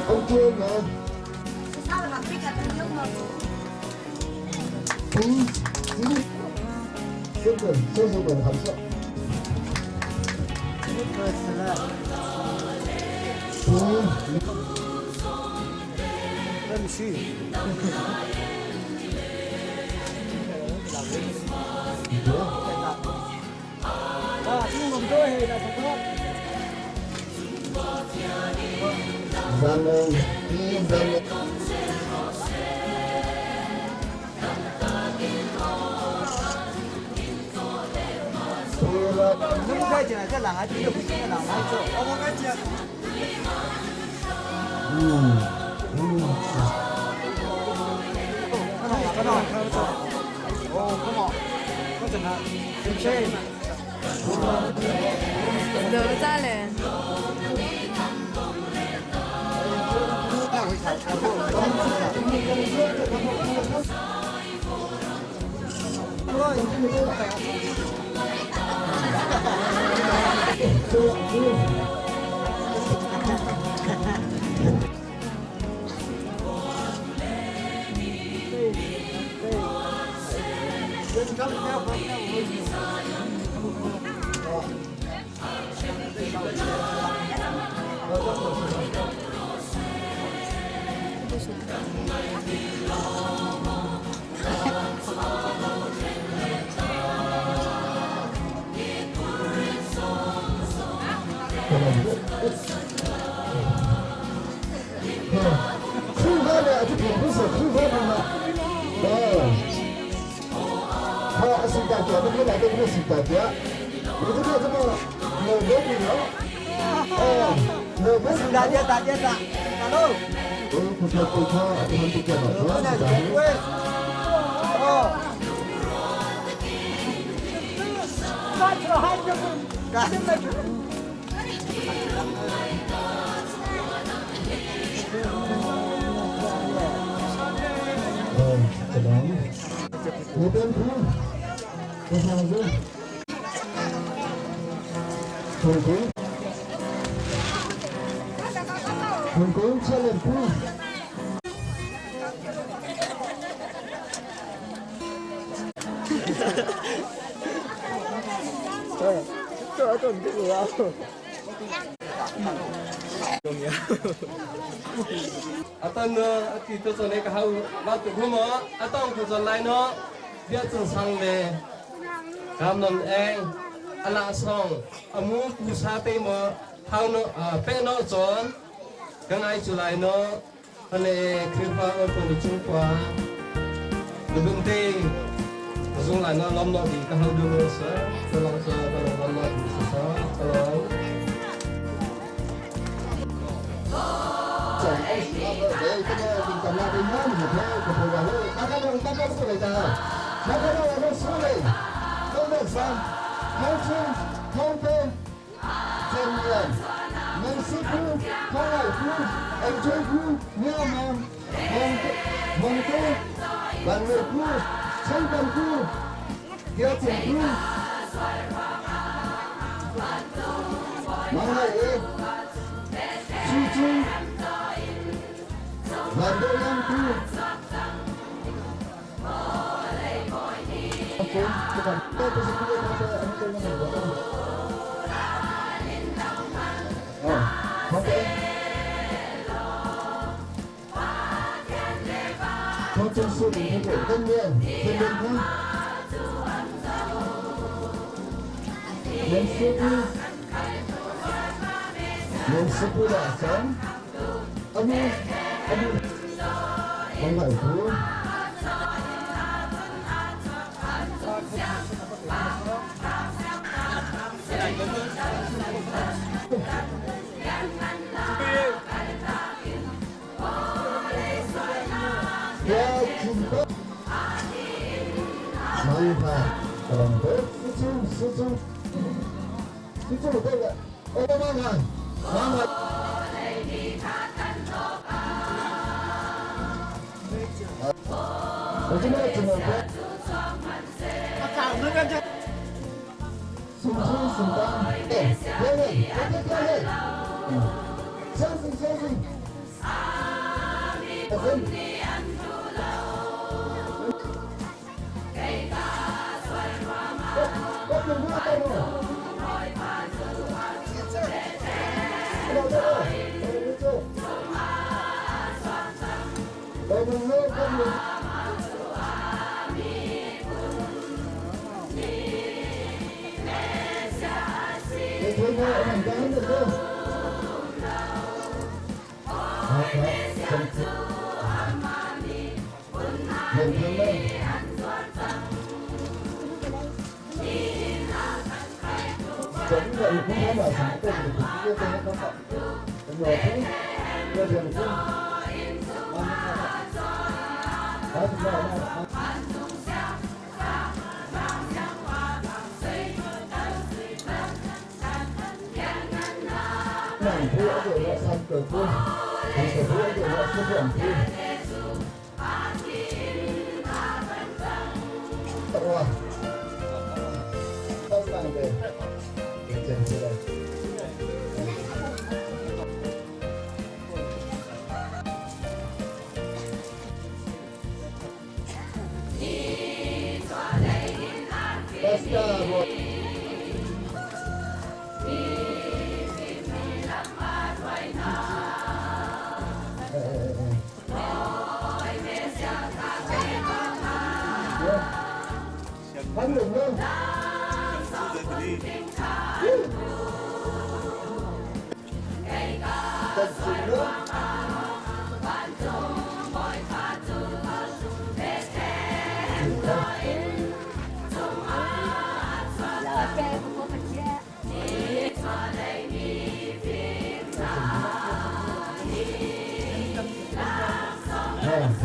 Ông kia mà. Ừ, 这个这是本红色。嗯。任性。啊，这个我们都会的，大哥。咱们，咱们。你不开进来，这人还这个不行，人来做，我不开进。嗯嗯。看到看到看到，哦，come on，我真的，真谢。留在嘞。 吃饭的这并不是吃饭的嘛，对，好，是大家，你们来的不是大家。Atan ati to chone ka hau ba tu humo atong khu chon lai no bia chung sang le kam non eng ala song amu pu sa te mo hau no pe no chon ka ngai chu lai no hane krifa on pon chung kwa lubun te zung lai no lom no di ka hau du no sa long sa ka lom no di sa sa long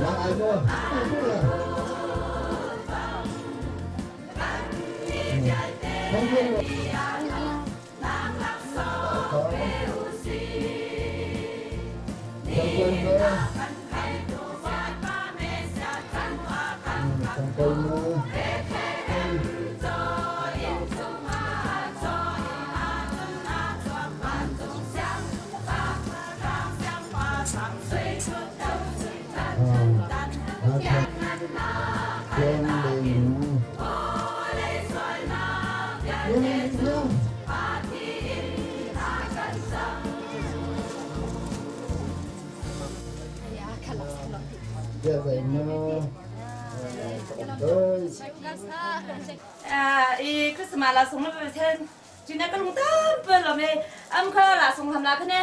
Lang ai mo. 伊可是嘛啦，送了不天，今天个龙担不了没？俺们看啦，送他们那个呢？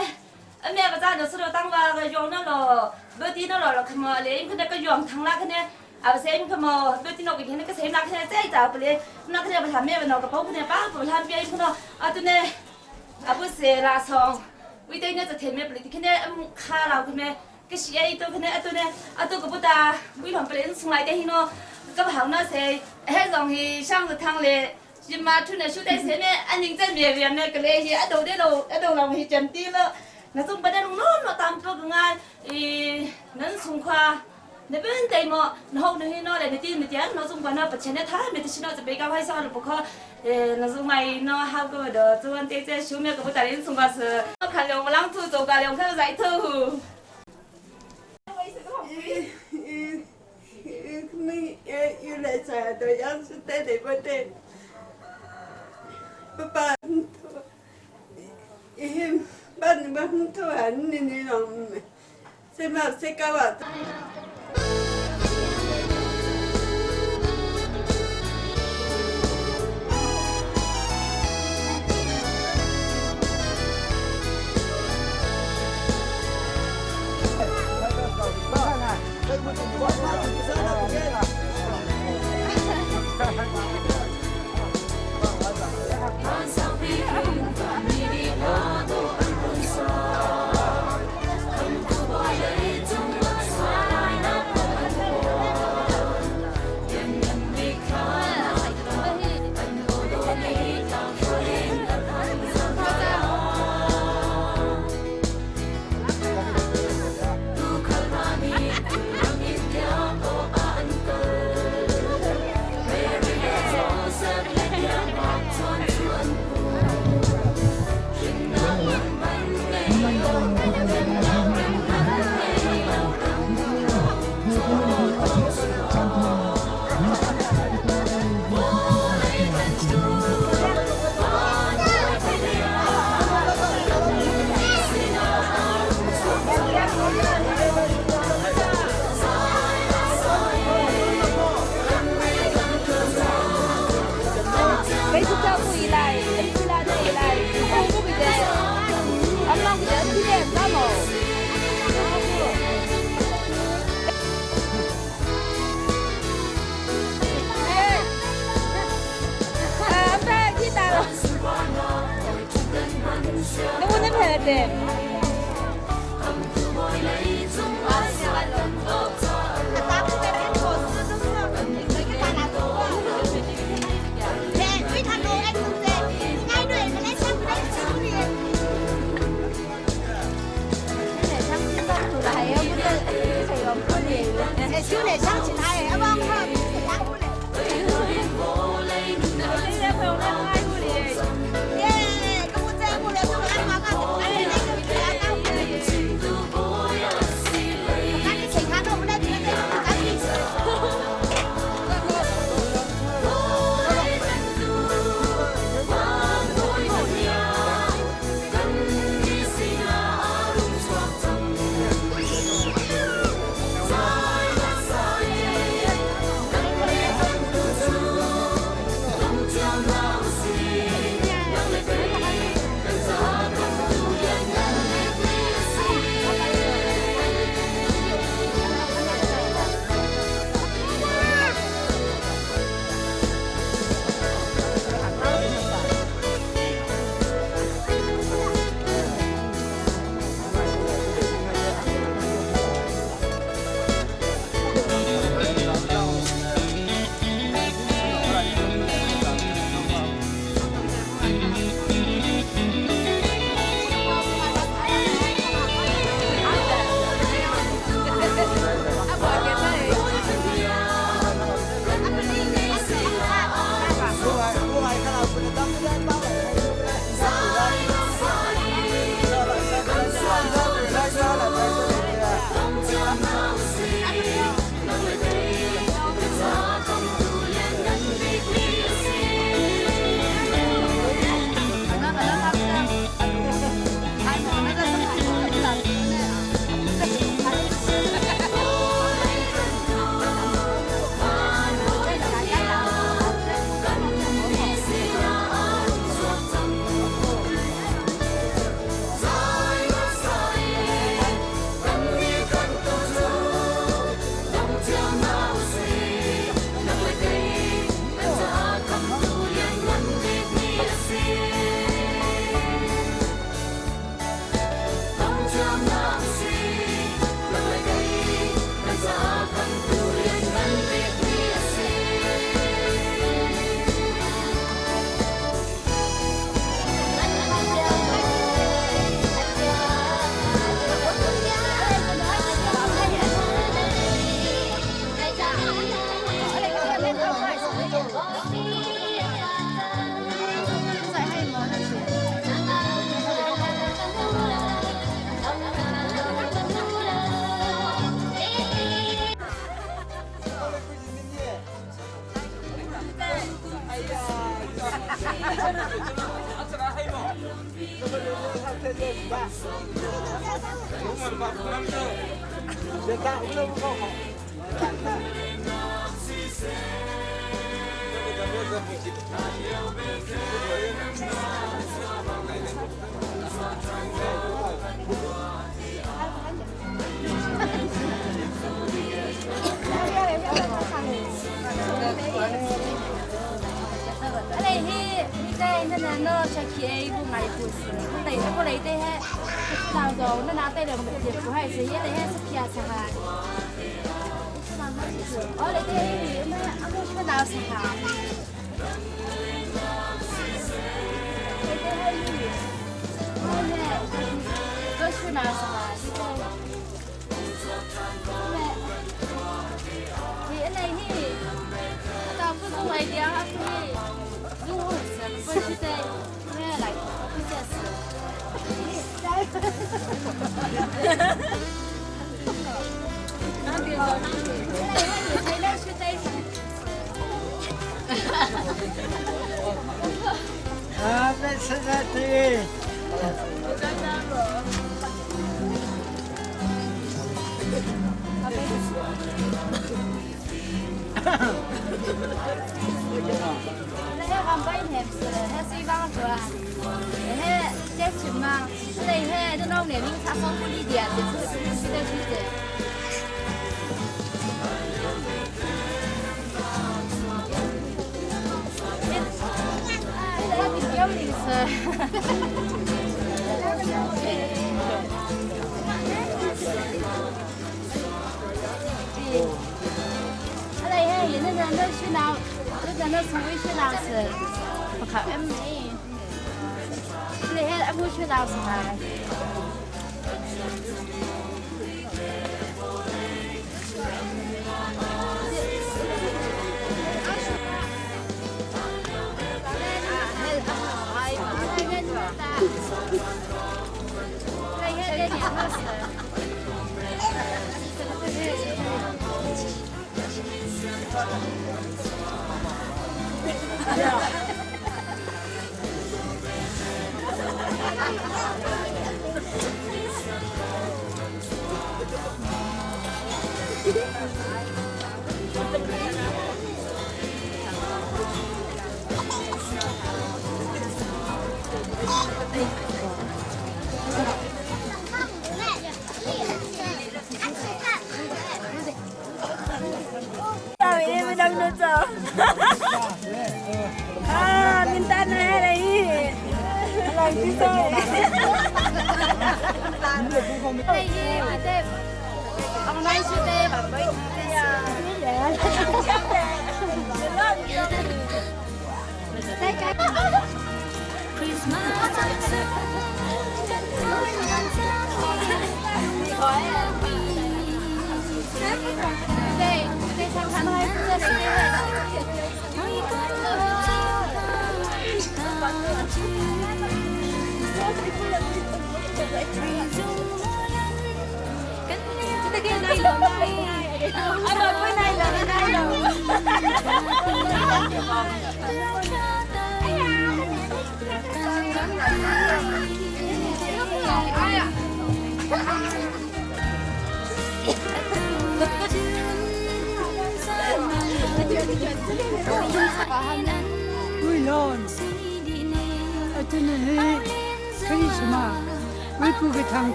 俺们不咋就是了，当ว่า个用那了，不滴那了了，可么连个那个用汤那个呢？啊不是，可么不滴那个那个谁那个呢？再咋不嘞？那个呢不他们那个包括呢，包不他别可能啊对呢，啊不是拉送，为对呢就前面不嘞，看呢嗯卡了可么？个是哎都可能啊对呢，啊都个不打，为了不嘞从来的喏。个好那些，还容易上个汤嘞，是嘛？出来修点钱呢，安宁在面面呢，个嘞是啊，都的路，啊都容易降低了。那种不得弄那么单薄个啊，诶，能松快，那边对么？然后那那来那点那点，那种管那不钱的他没得是那这边搞坏啥了不可，诶，那种买那好个的，做完这这修面个不得人松快是，我看两个人土做个两口在头。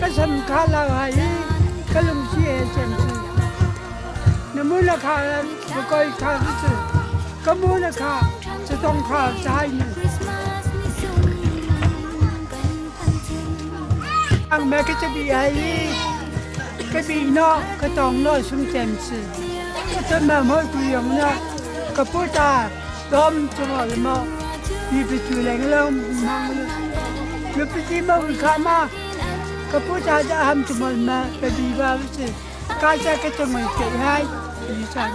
Ka sam kha la hai i ka lungsi he cem si. Na mu la kha ka koi kha si. Ka mu la kha catong kha sai ni. Ang me ka chabi hai i ka bi no ka tong no sum cem si. Ka chan ma moi ku yong na ka pu ta tom chunga le mo mi pi chu leng long mang le. Mi pi ti mo kha ma ka pu ta da ham chumol ma ka bi ba si. Ka cha ka chungoi ke hai ni chan.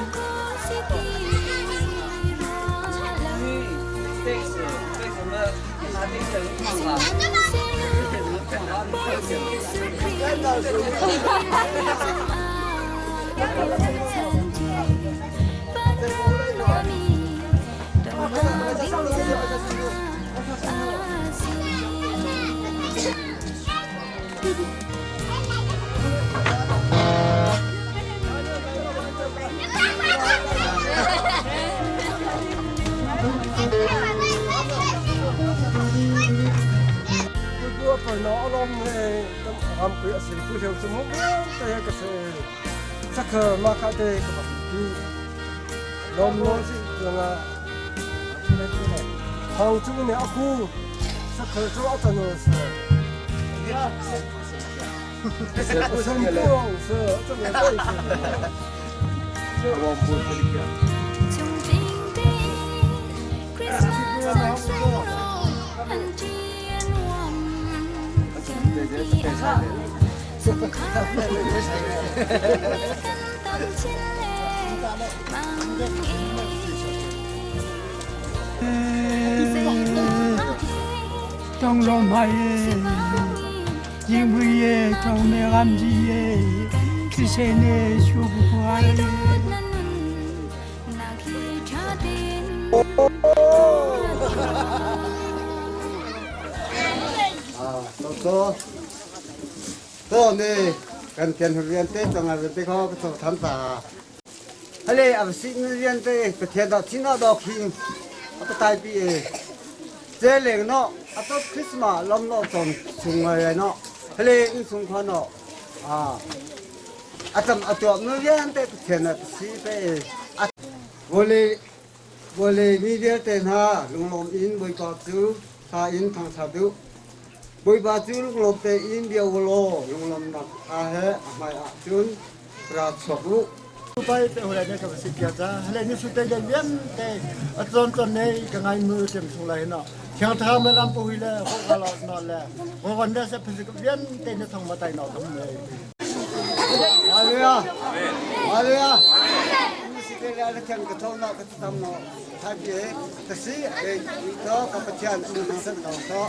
Tong lo mai 因为耶，从没暗记耶，去谁呢？说不过来。 To to ne kan tian rian te chang a te kho ka tham ta hale a si ni rian te pathian da thina do khing a tai pi e che leng no a to Christmas lom no chong chung ngai no hale in chung kho no a atam ato nu rian te pathian na si pe a vole vole mi vialte hna lunglawm in Bawipa cu tha in thangṭhat u. Bawipa cu lunglawm tein bia u law lunglawmnak tha he a hmaiah cun ra chuak u. Pai te hulai ne ka si pia cha hele ni su te le lian te a tlon tlon nei ka ngai mu tem sung lai no thiang tha me lam pu hi le ho ga la no le ho wan de se physic lian te ne thong ma tai no kam me Hallelujah. Hallelujah. Si te le ala thiang ka tho na ka tam no thai pi ka si e to ka pathian um san to to.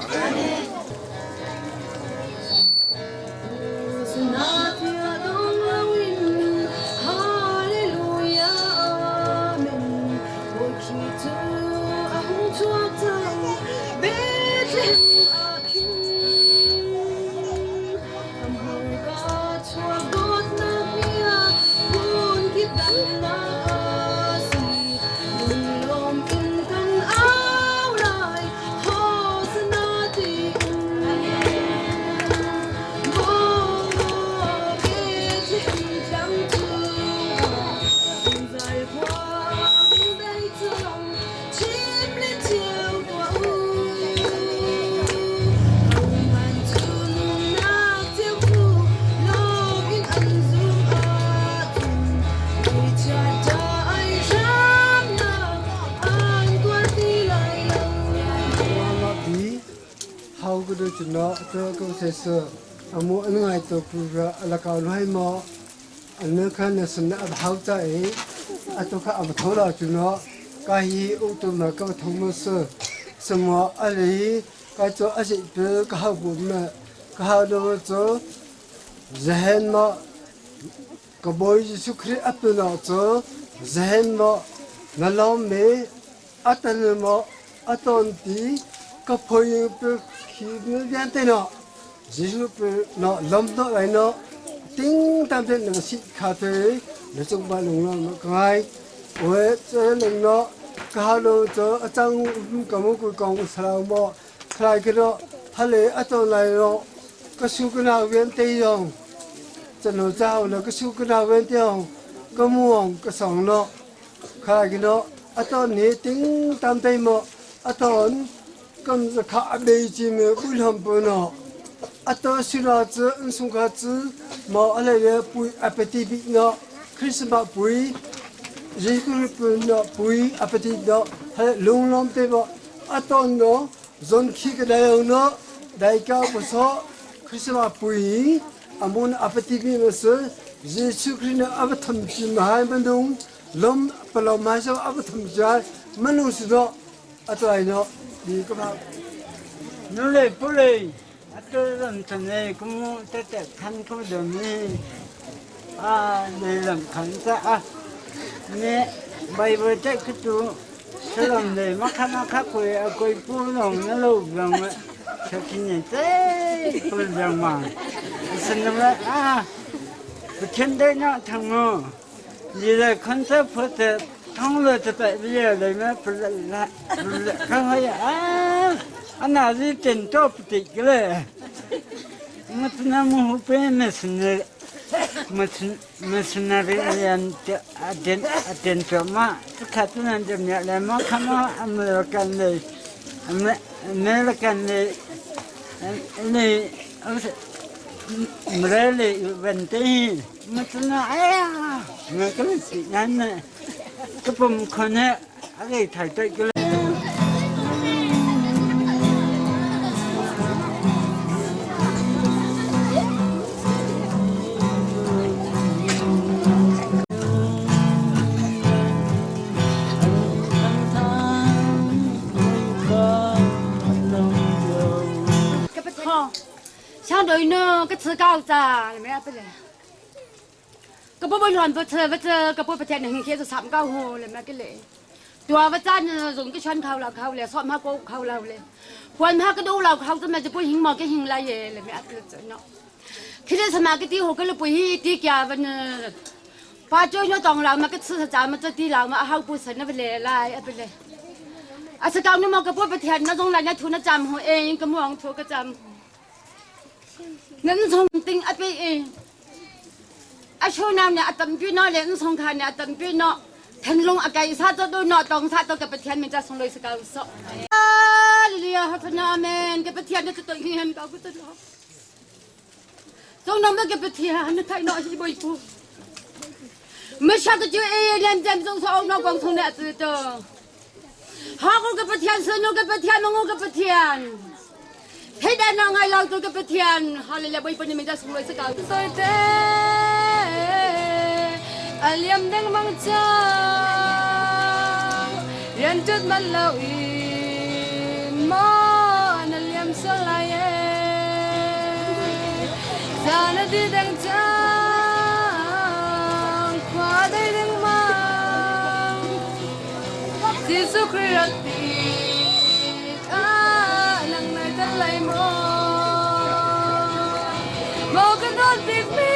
Ka Bawi Jesuh Khrih a tun ah cu zehen maw na lawm mi a tan maw a tawn ti ka phoi pe khi mi vialte no Jesuh pe no lom no lai no ting tam te na si kha te na cung ba lung lo no ka ngai we che lung no ka ha lo cho a chang ka mu ku kong salau mo thlai ke no hale a ton lai no. ka su ka nau ven te yong chano chao le ka su ka nau ven te yong ka muong ka song no kha gi no aton ni ting tam te mo aton kam kha be chi me bu lhom pu no ato sira chu an sung kha chu mo ale le pui apeti bi no Christmas pui Jesu pu no pui apeti no lung lom te mo aton no zon khi ka dai no dai ka bu so Christmas pui amun apeti bi ma se Jesu Christ na avatham chi ma hai manung lom palom ma so avatham cha manung si do atuai no di ka ma nule pule atu lam chane kumu tete khan ko de mi a ne lam khan sa a ne Bible te ku tu salam ne ma kha ma kha ko a ko pu nong na lo bang ma sa kin ne te pu bang ma sin na a 天在那疼哦，你来看这破的，疼了这百年来嘛不是来不是看好呀啊，啊那是真找不得个嘞，我只能我边没是那，没是没是那个人的啊点啊点着嘛，这看这人就没来嘛，看嘛没有干的，没没了干的，那不是。没来问题，我只能哎呀，我个是俺呢，这不可能，阿个太对个了。 像对呢，个吃高子，没不嘞？个不不乱不吃不吃，个不不天能开始三高火了没个嘞？ตัวว่าจ้าเนี่ยdùng cái chân khâu là khâu là xóm ha cô khâu là le quan ha cái đâu là khâu cho mà chỉ bùi hình mà cái hình là ye là mẹ cái nó khi đó mà cái tí hồ cái là bùi hi tí kia vẫn ba chơi nó tòng là mà cái吃咱们这地老嘛好不成那不来来不来啊是搞那么个不不甜那种来那土那咱们哎个么土个咱能从顶阿边哎阿秋那呢阿等边那嘞能从看呢阿等边那腾龙阿盖啥都都那当啥都个不甜，名叫送来是高手。啊，莉莉亚，哈特那们个不甜的都应该搞不得了。总那么个不甜，那太那是不不。没啥个就哎，连咱总说那光从那子的。好我个不甜，是那个不甜，我个不甜。黑的那爱老多个不甜，好了，来，我一般你们家送来是高。 Aliam deng mang chang rian chut man lo in mo aliam solaye sana di deng chang khwa dai deng mang Jesu Christ ti a nang nai tan lai mo mo kan don tik mi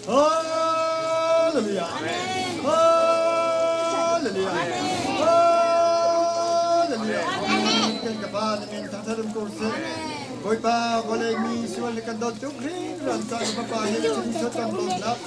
Hallelujah. Hallelujah. Hallelujah. Kan ka pa na min thangtharum ko se. Bawipa vawlei mi sual kan dawt tuk hring ran ca ka pa he cun satan lawmnak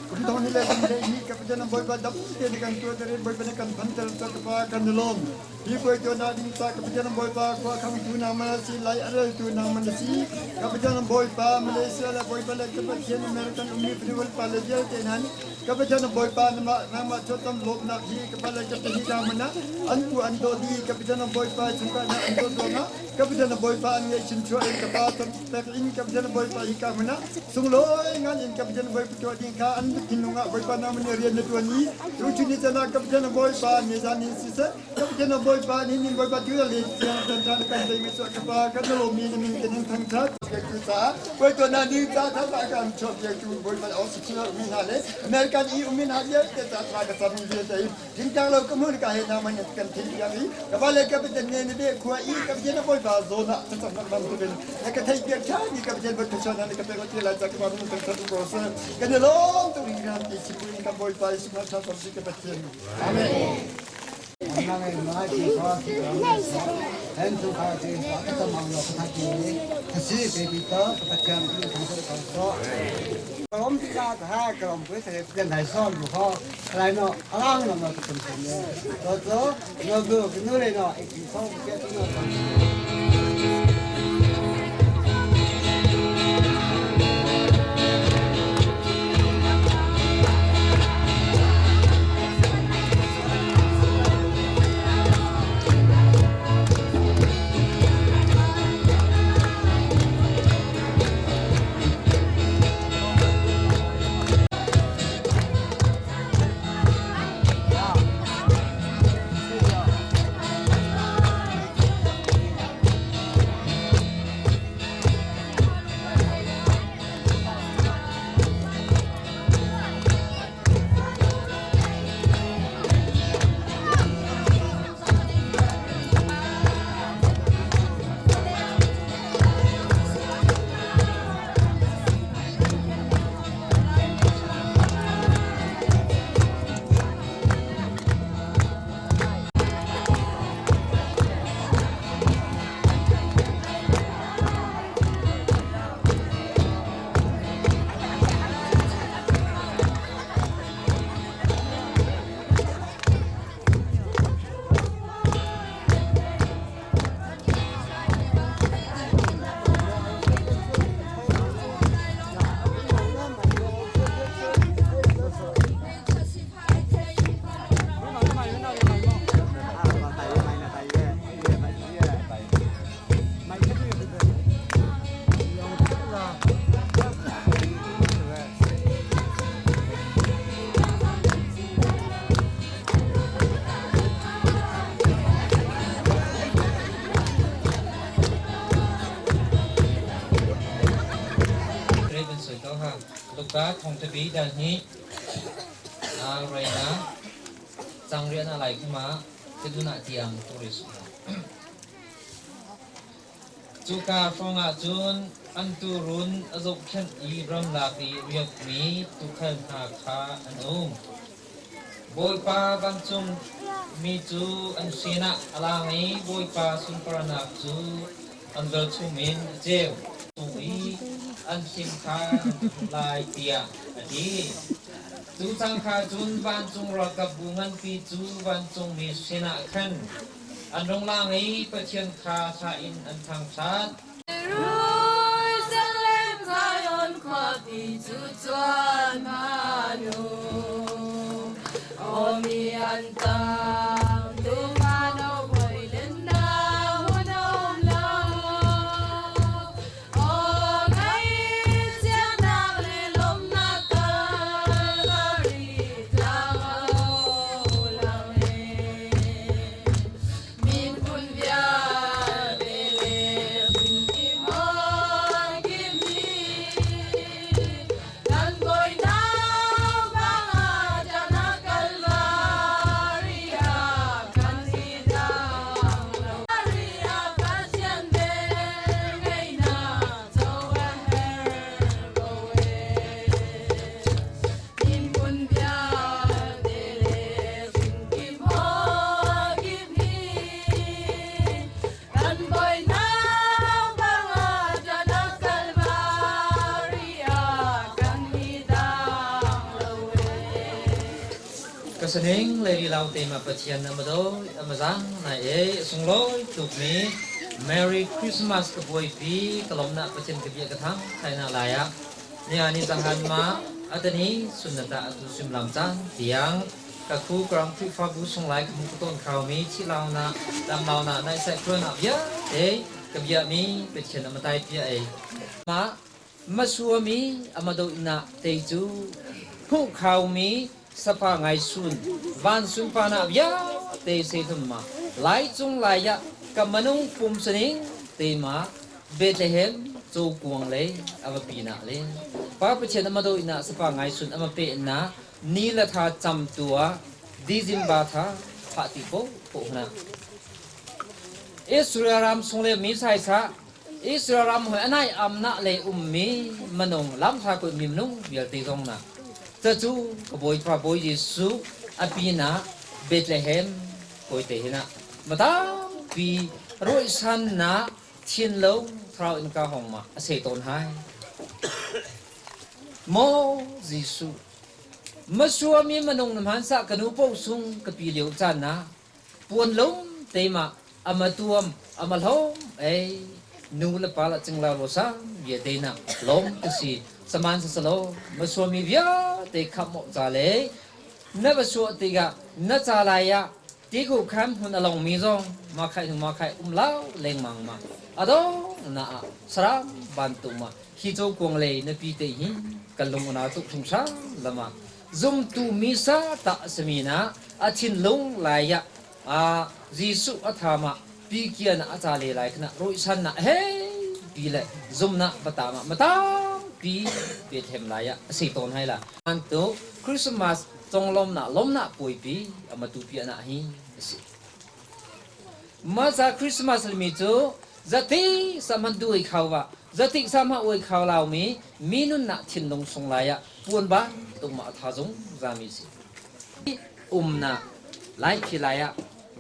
kum thong ni le kum le hi ka pathian Bawipa dam te ni kan tuah terin Bawipa na kan phanter ca ka pa kan lawm. Hi puai tuah na ding ca ka Pathian Bawipa khua khang tu nang man si lai a rel tu nang man si ka Pathian Bawipa Malaysia le Bawipa le ka Pathian American ummi Federal pa le vialte nan ka Pathian Bawipa nangmah nangmah chuatam lawmnak hi ka pa le ka hi nang man an pu an do di ka Pathian Bawipa chungka na an do ruangah ka Pathian Bawipa an ngeih chin chuah in ka pa tam pek in ka Pathian Bawipa hi ka mana sunglawi ngan in ka Pathian Bawipa tuah ding kha an thinlung ah Bawipa nang man rian na tuan i tu chun ni cana ka Pathian Bawipa ni zan in siseh ka Pathian Bawipa ni nin Bawipa tu le tiang tan tan kan dei mi chu ka pa kan lo mi na min kan thang that tu ca koi to na ni ca tha ta kan chop ye tu Bawipa au si mi na le American i umi na ye te ta tha ka sam ye te Thingtlang lo ka hmun ka he na man kan thil piak i ka va le ka pathian ne ne be khua i ka pathian na bawipa zawn ah thlacam nak bantukin na ka theih piak than i ka pathian bot thachon na ka pek ti lai ca ka ba mun kan that ko se kan i lawm tuk ring ram ti chipu in kan bawipa Jesuh Christ thachon si ka pathian amen. 来喏，阿拉那么是怎么的？走走，我不跟侬来喏，一起上街去喏。 Luka thongthabi dal hnih reina changrian a lai khama teduna tiang tourist. Cuka hrawngah cun an tuurun a zohkhenh i ramlak i riakmi tuukhal hna kha an um. Bawipa vancung mi cu an sinah a lang i Bawipa sunparnak cu an velchum in a ceu i an hlim kha an hmuh lai tiah a ti. Cu cangka cun vancung ralkapbu nganpi cu vancungmi sinah khan an rung lang i Pathian kha hla in an thangṭhat. Jerusalem Zion khuapi cu cuan hmanh u. Aw mi an tam tumah no voi lennak hmun a um lo. Aw ngaihchiatnak le lawmhnak Kalvari tlang a lang e. Miphun vialte le phunkim hawikim hi kan bawinak bangah Jana Kalvari ah. Asaning Lady Lau te ma Pathian amado amazang na e sunglawi tukmi Merry Christmas ka buaipi ka lomna Pathian ka bia ka thang thaina laya nia ni zahan ma atani sunnata atu simlam cang tiang ka khu kram Khrihfabu sunglai ka mu ka ton khau mi thi lau na dam lau na nai sai kruan na bia te ka bia mi Pathian amatai pia e ma Masuami amado ina te cu hmuh khaumi sapa ngai sun van sun pa na vialte se thum ma lai cung lai ah ka manung pum saning te ma Bethlehem cho kuang le ava pi na le pa Pathian amado ina sapa ngai sun ama pe na ni la tha cham tua December tha pha ti po po na Israel ram sung le mi sai sa Israel ram hoi anai amna le ummi manung lamhla kut mi minung vialte zong na cacu ka Bawipa Bawi Jesuh apina Bethlehem kawite hina matampi ruihsan na thinlung thlarau in ka hong ma ase tawn hai Maw Jesuh masuami manung na hmansa kanu po sung ka pi lio caan na puan lum teima ama tuam ama hlom ei nu le pa la cingla ro sa bia te na lom te si saman sa salo ma suami via te kham mo cha le na ba su ti ga na cha lai ya ti ku kham hun along mi zong ma khai ma khai um lau leng mang ma ado na a saram ban tu ma hi cho kuang le na pi te hi kan lung na tu thung sa lama zumtu misa ta samina a thinlung lai ah a Jesuh a thama pi kia na a cha le lai khna roi san na he pi le zum na bata ma mata pi Bethlehem lai ah a si ton hai la an tu Christmas conglom na lom na pui pi ama tu pi na hi si Masa Christmas mi cu zati saman duai khawa zati sama oi khaw law mi minun na thinlung sung lai ah puan ba tung ma tha zung zami si um na lai khi lai ah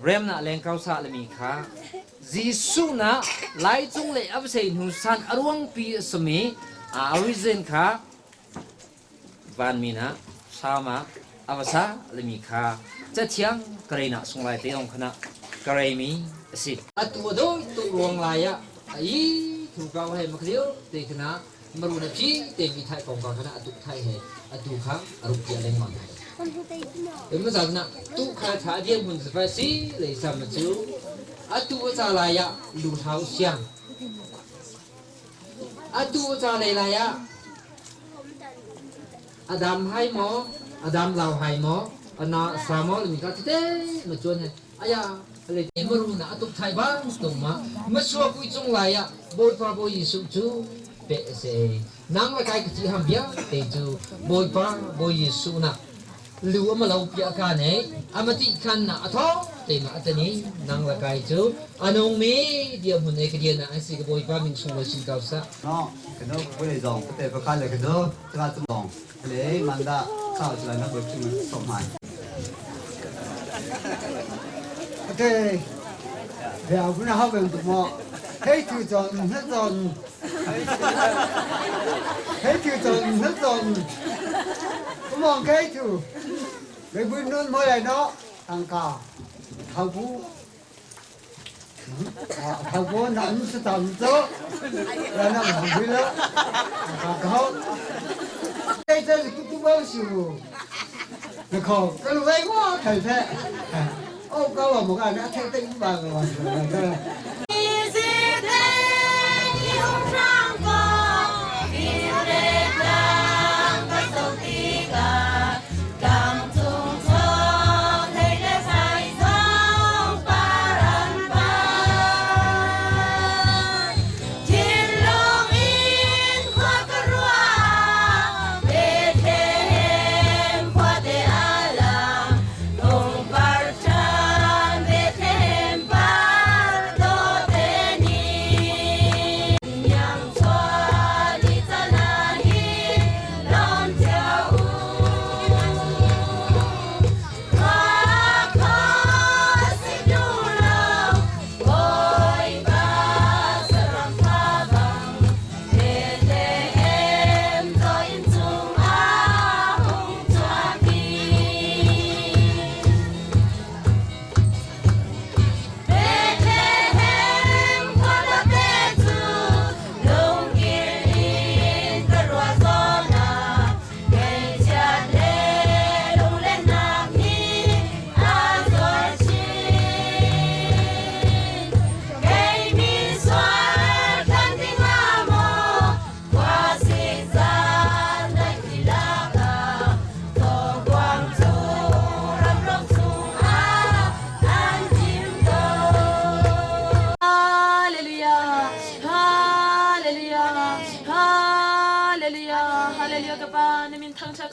rem na leng kau sa le mi kha Jesuh na lai cung le avsei hnu san aruang pi sami a origin kha van mi na sama avasa le mi kha cathiang karei na sung lai te ong khana karei mi asi atu doi tu ruang lai ah ai thu kau he makliu te khana maru na phi te mi thai kong ka khana atu thai he atu kha aru pia lengmang hai em ma na tu kha tha dian hun fa si le sam chu atu cha la ya lu thau siang atu cha le la ya adam hai mo adam lau hai mo ana sa mo mi ka te ma chuan he aya le maru na atuk thai bang tung ma ma suwa pui chung lai ya Bawipa Bawi Jesuh cu pe se nang le kai ka thi ham bia te cu Bawipa Bawi Jesuh na lu ama lo pia ka ne amati khan na atho te ma atani nang la kai cu anong mi dia mun e ka dia na asi ka Bawipa min sung lo sin kau sa no kano ko le zong te pa kha le kano tra tu long le manda sao chula na bo chu som mai Okay. 了不那好问的么？黑头做唔黑做，黑头做唔黑做，我望黑头，你本轮冇嚟咯，当家头部，啊头部那唔是当做，那那唔会了，大家好，这这是古古包修，你看，跟外国太太。哦，高啊，冇干，你听得五百个嘛？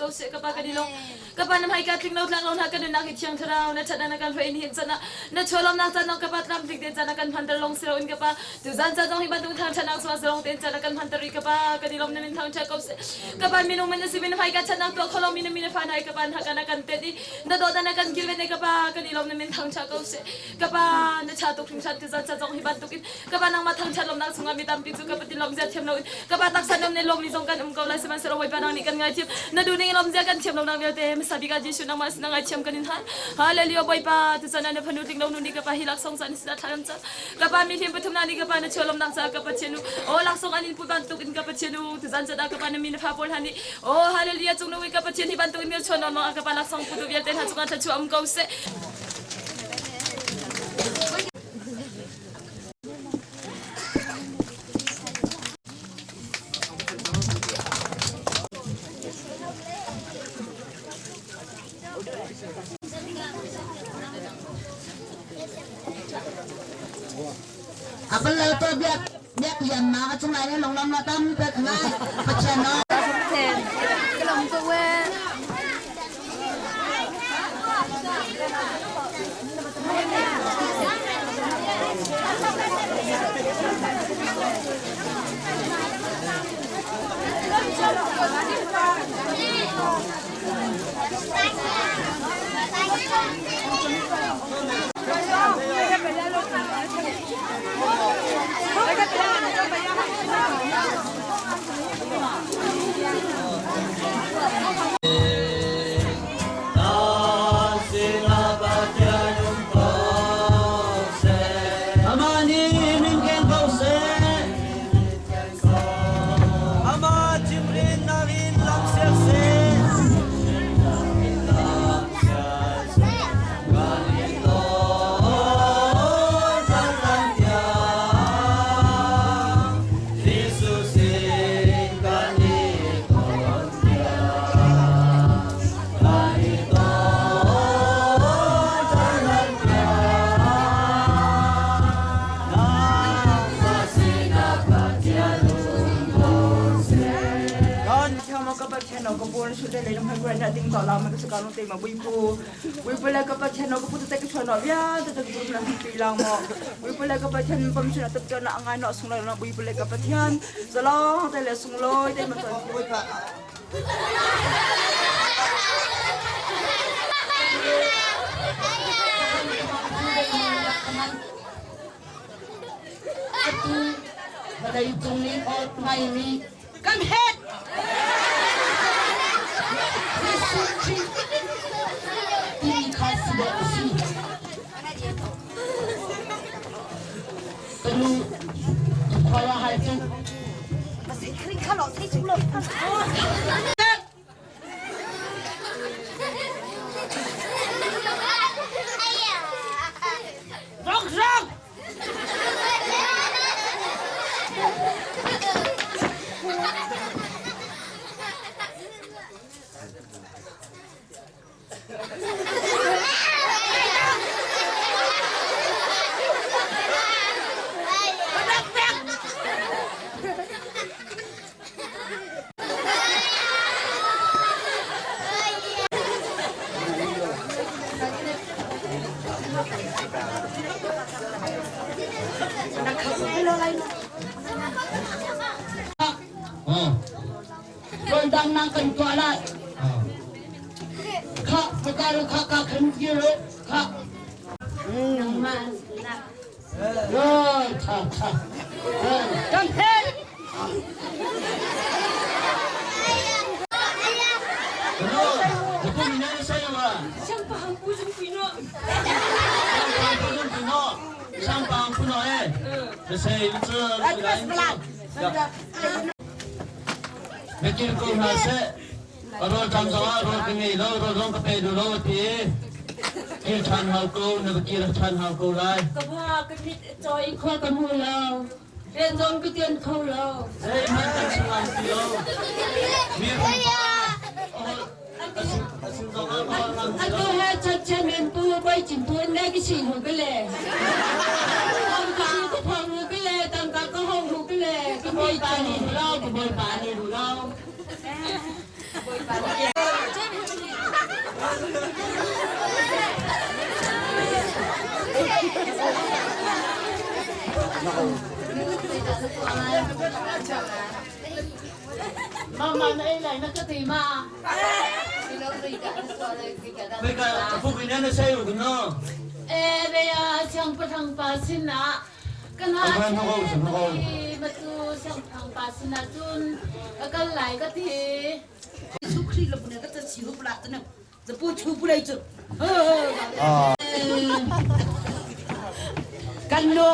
ko seh. Ka Pa kan i lawm. Ka Pa na hmaika tling lo tlang lo hna kan nunnak hi Thiang Thlarau na ṭhatnak na kan hruai in hin can ah na chualawmnak caan zong ka Pa tlamtling tein caan a kan hmanter lawng si loin ka Pa tuzan caan zong hi bantuk thangṭhatnak chungah zalong tein caan a kan hmanter i ka Pa kan i lawm na min thangṭhat ko seh. Ka Pa minung man na si mi na hmaika ṭhatnak tuah kho lomi na mi na fa hna i ka Pa na kan a kan tet i na dawt na kan kilven i ka Pa kan i lawm na min thangṭhat ko seh. Ka Pa na ṭha tuk hringhran tuzan caan zong hi bantukin Ka pa nangmah thangṭhat lawmnak chungah mi tampi cu ka patin lawmzia thiam loin ka pa taksa nom nih lawmmi zong kan um ko lai. Sihmanhsehlaw Bawipa nang nih kan ngaithiam. Na duh ning in lawmzia kan thiam lonak vialte hmasa bik ah Jesuh nangmah sin ah ngaithiam kan in hal. Hallelujah Bawipa, tuchan ah na fanu tling lo nu nih ka pa hi laksawng ca na sinah thla kan cam. Ka pa mihlim pathumnak nih ka pa na chuah lawmnak caah ka Pathian u aw laksawng an in put bantuk in ka Pathian u tuzan can ah ka pa na mi na fa pawl hna nih aw hallelujah cungnung i ka Pathian hi bantuk in milchuan nawn ah ka pa laksawng putu vialte hna cungah thluachuah um ko seh. Apal to biak biak lian ma ka chung lai le long lam la tam pek ngai Pathian no. Ka long to we. Atu vawlei cung i awt ngaimi kan het! Jesuh Khrih timi kha si dawh a si. Ka nu khua hai cu. Rok rok! Dang nang kan tuah lai. Kha, ka kha ka khan kiro kha. Tha tha. Kan he. Mikil ko hna seh rawl ṭam zongah rawl ka ngei lo rawl zong ka pe duh lo a ti i kir ṭhan hau ko na va kir ṭhan hau ko lai. Ka pa ka mit a caw i khua ka hmu lo. Rian zong ka ṭuan kho lo. Zeihmanh kan chim ngam ti lo. Mi Atu he chat men pu koi chin pu ne ki si hu ke le. Tam ka si ka phong hu ke le tam ka ka hong hu ke le. Ka boi pa ni hu lo ka boi pa ni hu lo. Boi pa ni. Mama na ei lai na ka ti ma. E be a siang pathang pa sin ah kan ha matu siang pathang pa sin ah cun ka kal lai ka ti. Su khri lo ne ka ta si hu pula ta Zapu chu pu lei chu. Kan nu.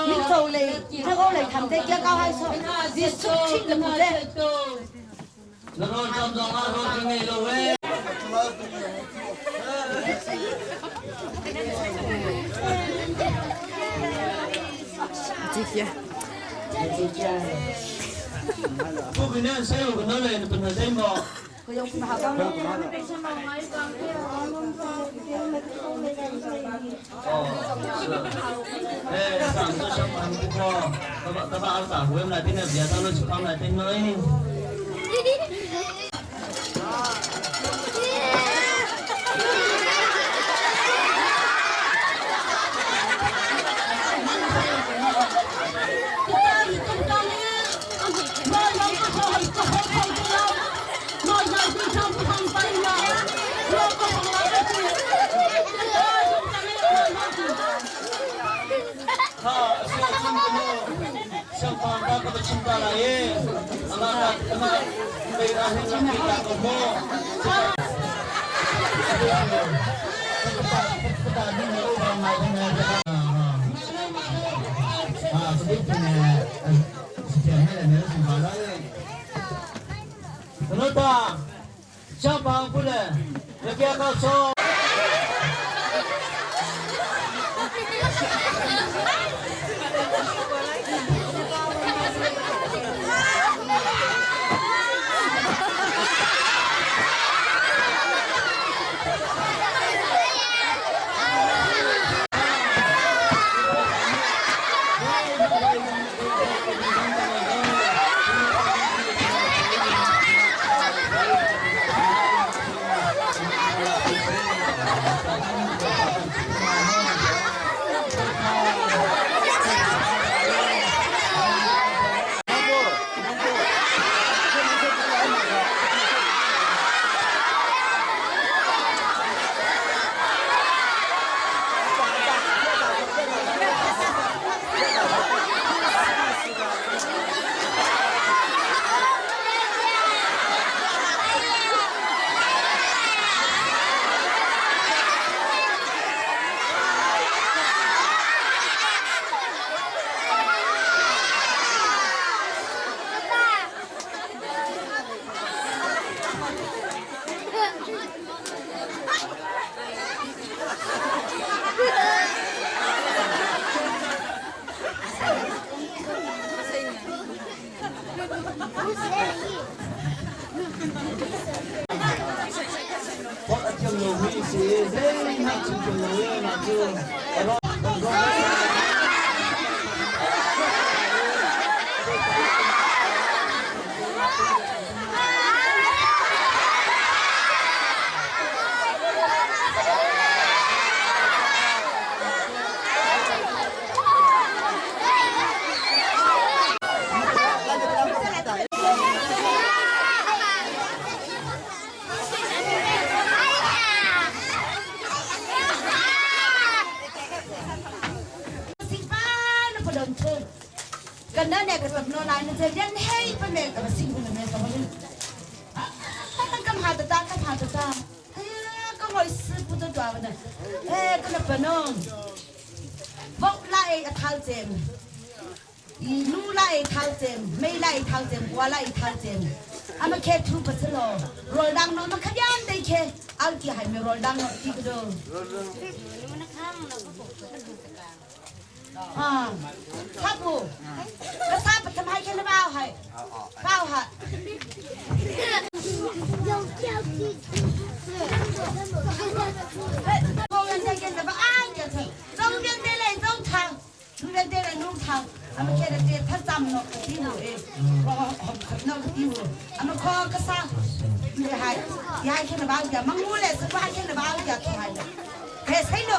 Min so lei, thơ go lei tham te kia cao hai so. Di su chit le pu le. Na ro cham dong a ro ka ngei lo we. kho ka sa hai ya khen ba ya mangu le sa ba khen ba ya hai he sai no.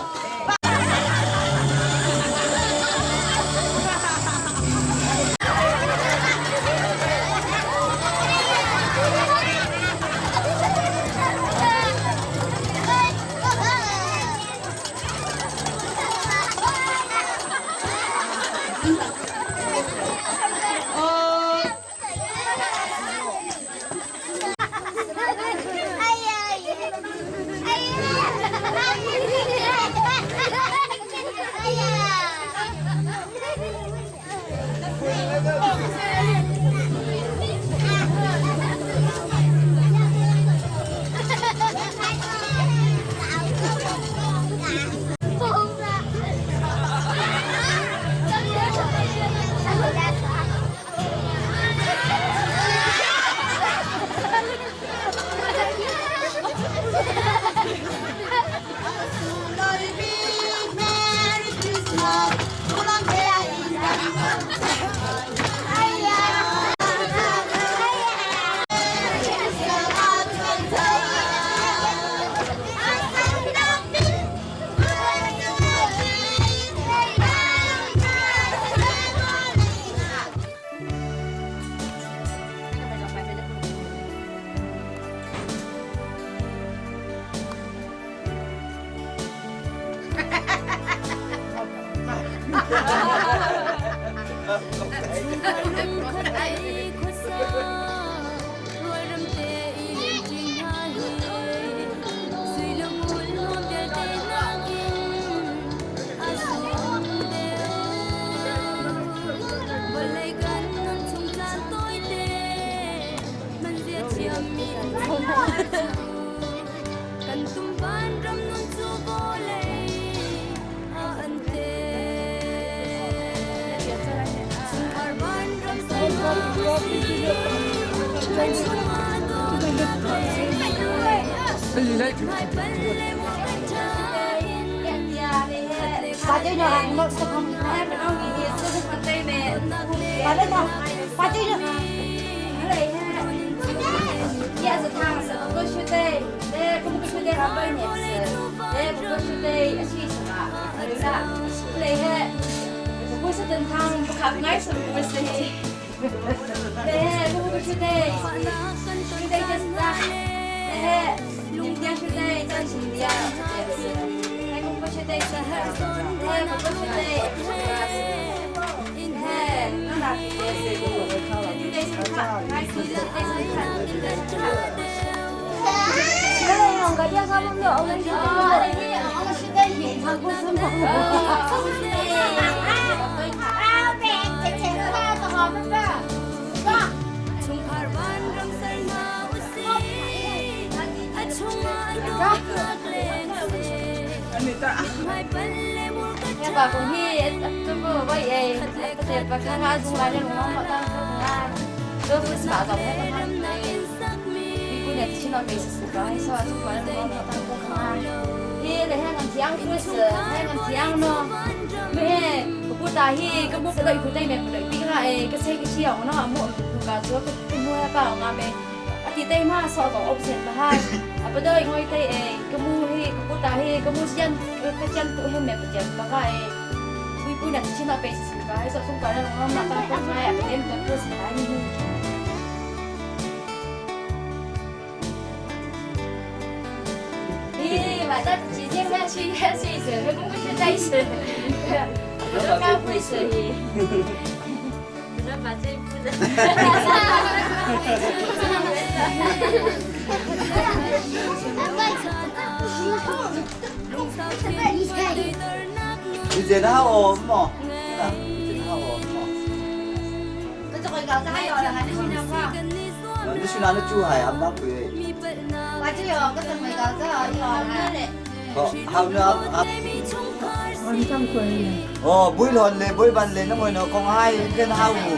Oh, bui lon le bui ban le na ngoi no kong hai ken hau mu.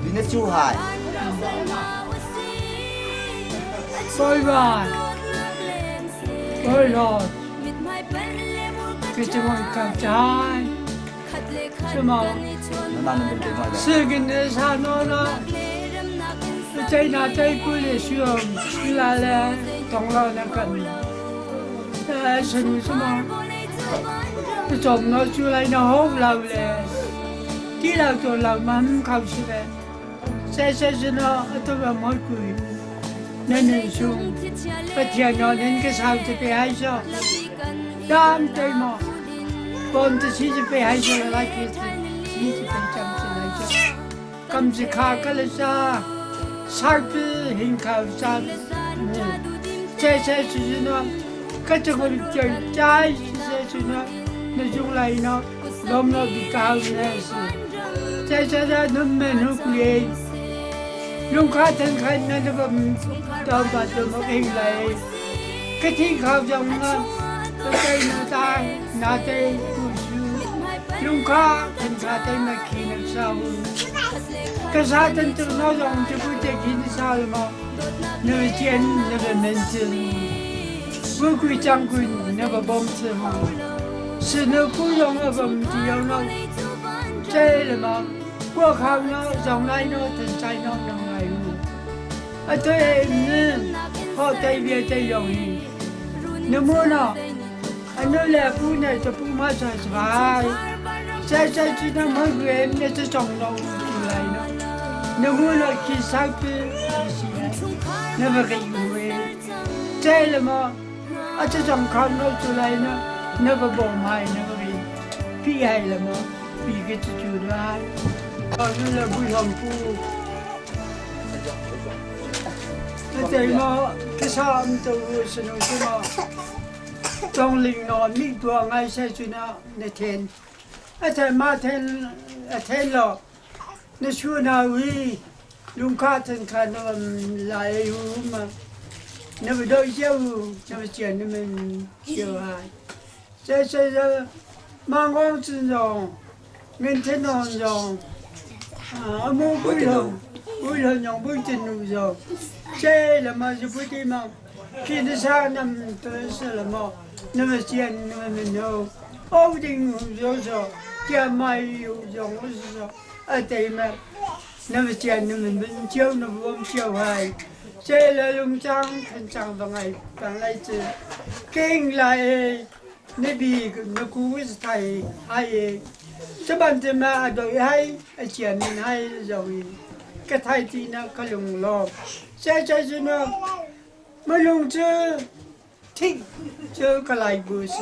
Bi na chu hai. Bui ban. Bui lon. Cái chỗ ngồi cầm trái. 是吗？是跟那啥那那。在那在不的时候，来了，懂了那个，什么什么，做我出来那好老嘞，第老做老嘛唔考试嘞，这这是那都要魔鬼，那能说，不听那人个手就别害羞，当对嘛，帮着妻子别害羞来给妻子别讲起来就，咁是卡个了噻。沙子很靠山，这些是呢，各种个就在这是呢，那种来呢，我们比较呢是，这这这农民很贵，农家ten看那这个到把怎么给来，个天靠上呢，在那大那在读书，农家ten看在那去那上。可是他等那种就不得给你杀了吗？那个见那个门子，不归将军那个帮子嘛，是那不用那个唔只有那这了吗？我靠那上来那等在那上来啊对，嗯，好对别对容易，那么呢？啊那来不呢就不马上是吧？在在知道么个那是中农来呢？那么呢去上班是那么个以为，这了么？啊这种看到出来呢，那个不买那个厉害了么？比个这就来，啊那不想不。那对么？这啥都是弄什么？当领导你多爱些就那那天。啊在马天啊天了，那说那位，龙卡ten看那来有嘛，那不都有，那不见你们有啊？这这这，忙光之中，明天当中，啊，我不用，不用用不进入中，这了嘛就不对嘛，其实上那么都是了嘛，那么见那么牛。欧定就说，见买有用，我是说，啊对嘛，那么见你们们教那我们小孩，这来龙江很长的爱，本来是进来那边那股是太嗨，这帮子嘛都嗨，见面嗨容易，个太低那个龙咯，这这是呢，没龙子听这个来不是。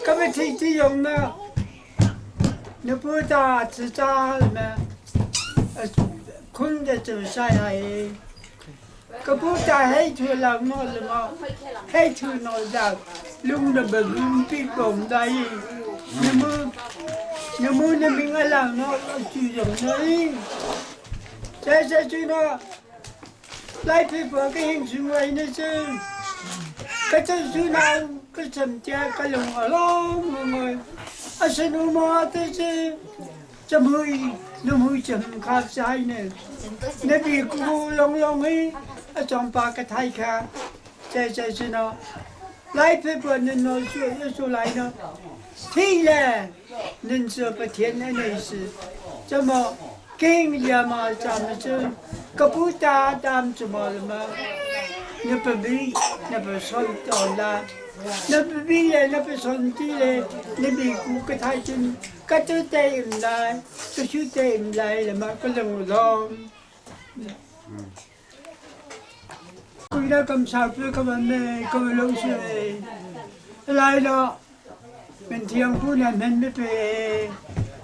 咁咪天天用呢？你不打自打了咩？困得就晒系，个不打黑头老我了嘛？黑头老大，弄得不比公大爷，你们你们那边个老我就用呢？这这就那，来皮婆个兴趣为那是，个这就那。个成家个龙啊龙我啊是奴嘛的是，怎么会怎么会怎么卡在呢？那边古龙龙的啊装把个太卡，这这是呢，来皮婆能拿说说来呢，听嘞，能说不听的那是，怎么跟呀嘛咱们这个不打咱怎么了嘛？那不比那不说到了。那不比嘞，那不顺地嘞，那比古个太真，个都对唔来，个就对唔来了嘛，个龙龙。佢咧咁受苦咁咩，咁老水，来了，明天姑娘们没对，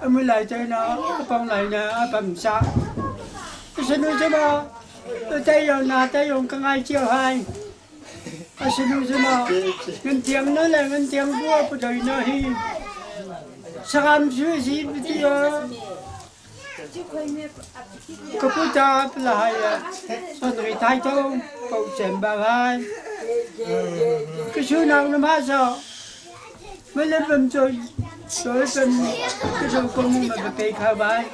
我们来在那，帮来呢，帮唔杀，是侬什么？带用那带用更爱叫嗨。啊，是侬什么？人听了嘞，人听过不对那嘿，三学习不对啊。个不打不来呀，说那个态度够正白来。个手拿那马上，没那本做，做一本，个手公们不给开白，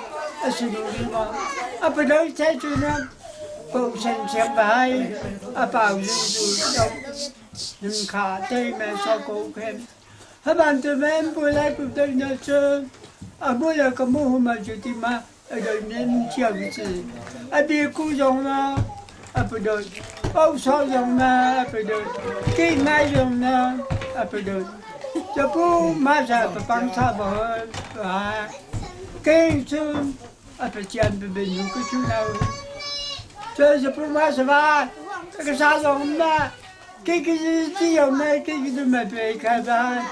啊是侬什么？啊不能再做呢。保身上摆，啊保住住用，用卡对面说高开，他们对面不来不对那这，啊不来个木嘛就的嘛，人叫子，啊别苦用啊，啊不得，包烧用啊不得，给买用啊啊不得，这不马上不帮他不啊，给出啊不见不被牛个出来，这是不马是吧？这个啥用嘛？这个是只有买，这个都买白开吧？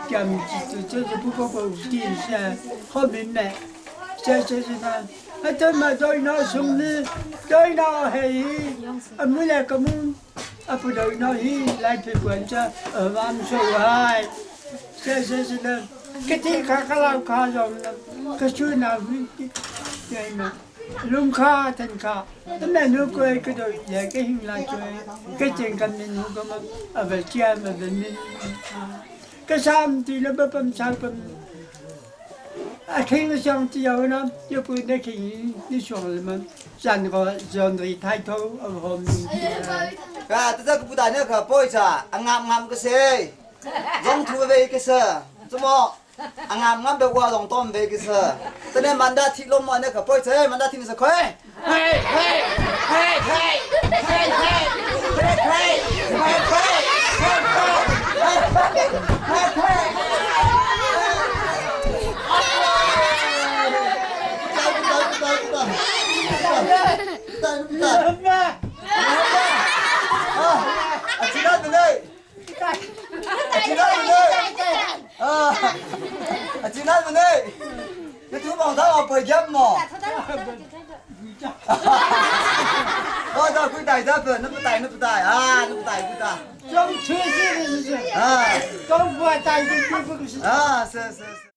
讲这这是不过过电视，好明白。这这是他，啊，这么多那送的，多那黑，啊，没来个门，啊，不多那黑来去管着，万说嗨，这这是的，个天卡卡老卡上了，个树那对嘛。龙卡腾卡，那么如果个都也个行来做，个真个民族个嘛，啊不讲嘛不民，个啥子了不不啥不。啊，听上只有呢，要不那听你说什么？上个上个抬头后面。啊，这个不大那个不一下，啊啱啱个谁？用土为个是，怎么？啊啱啱被我用当为个是，这里满大听龙嘛那个不一下，满大听是快，嘿嘿嘿嘿嘿嘿嘿嘿嘿嘿嘿嘿嘿。 装车子的是啊，装不带的不是啊，是是是。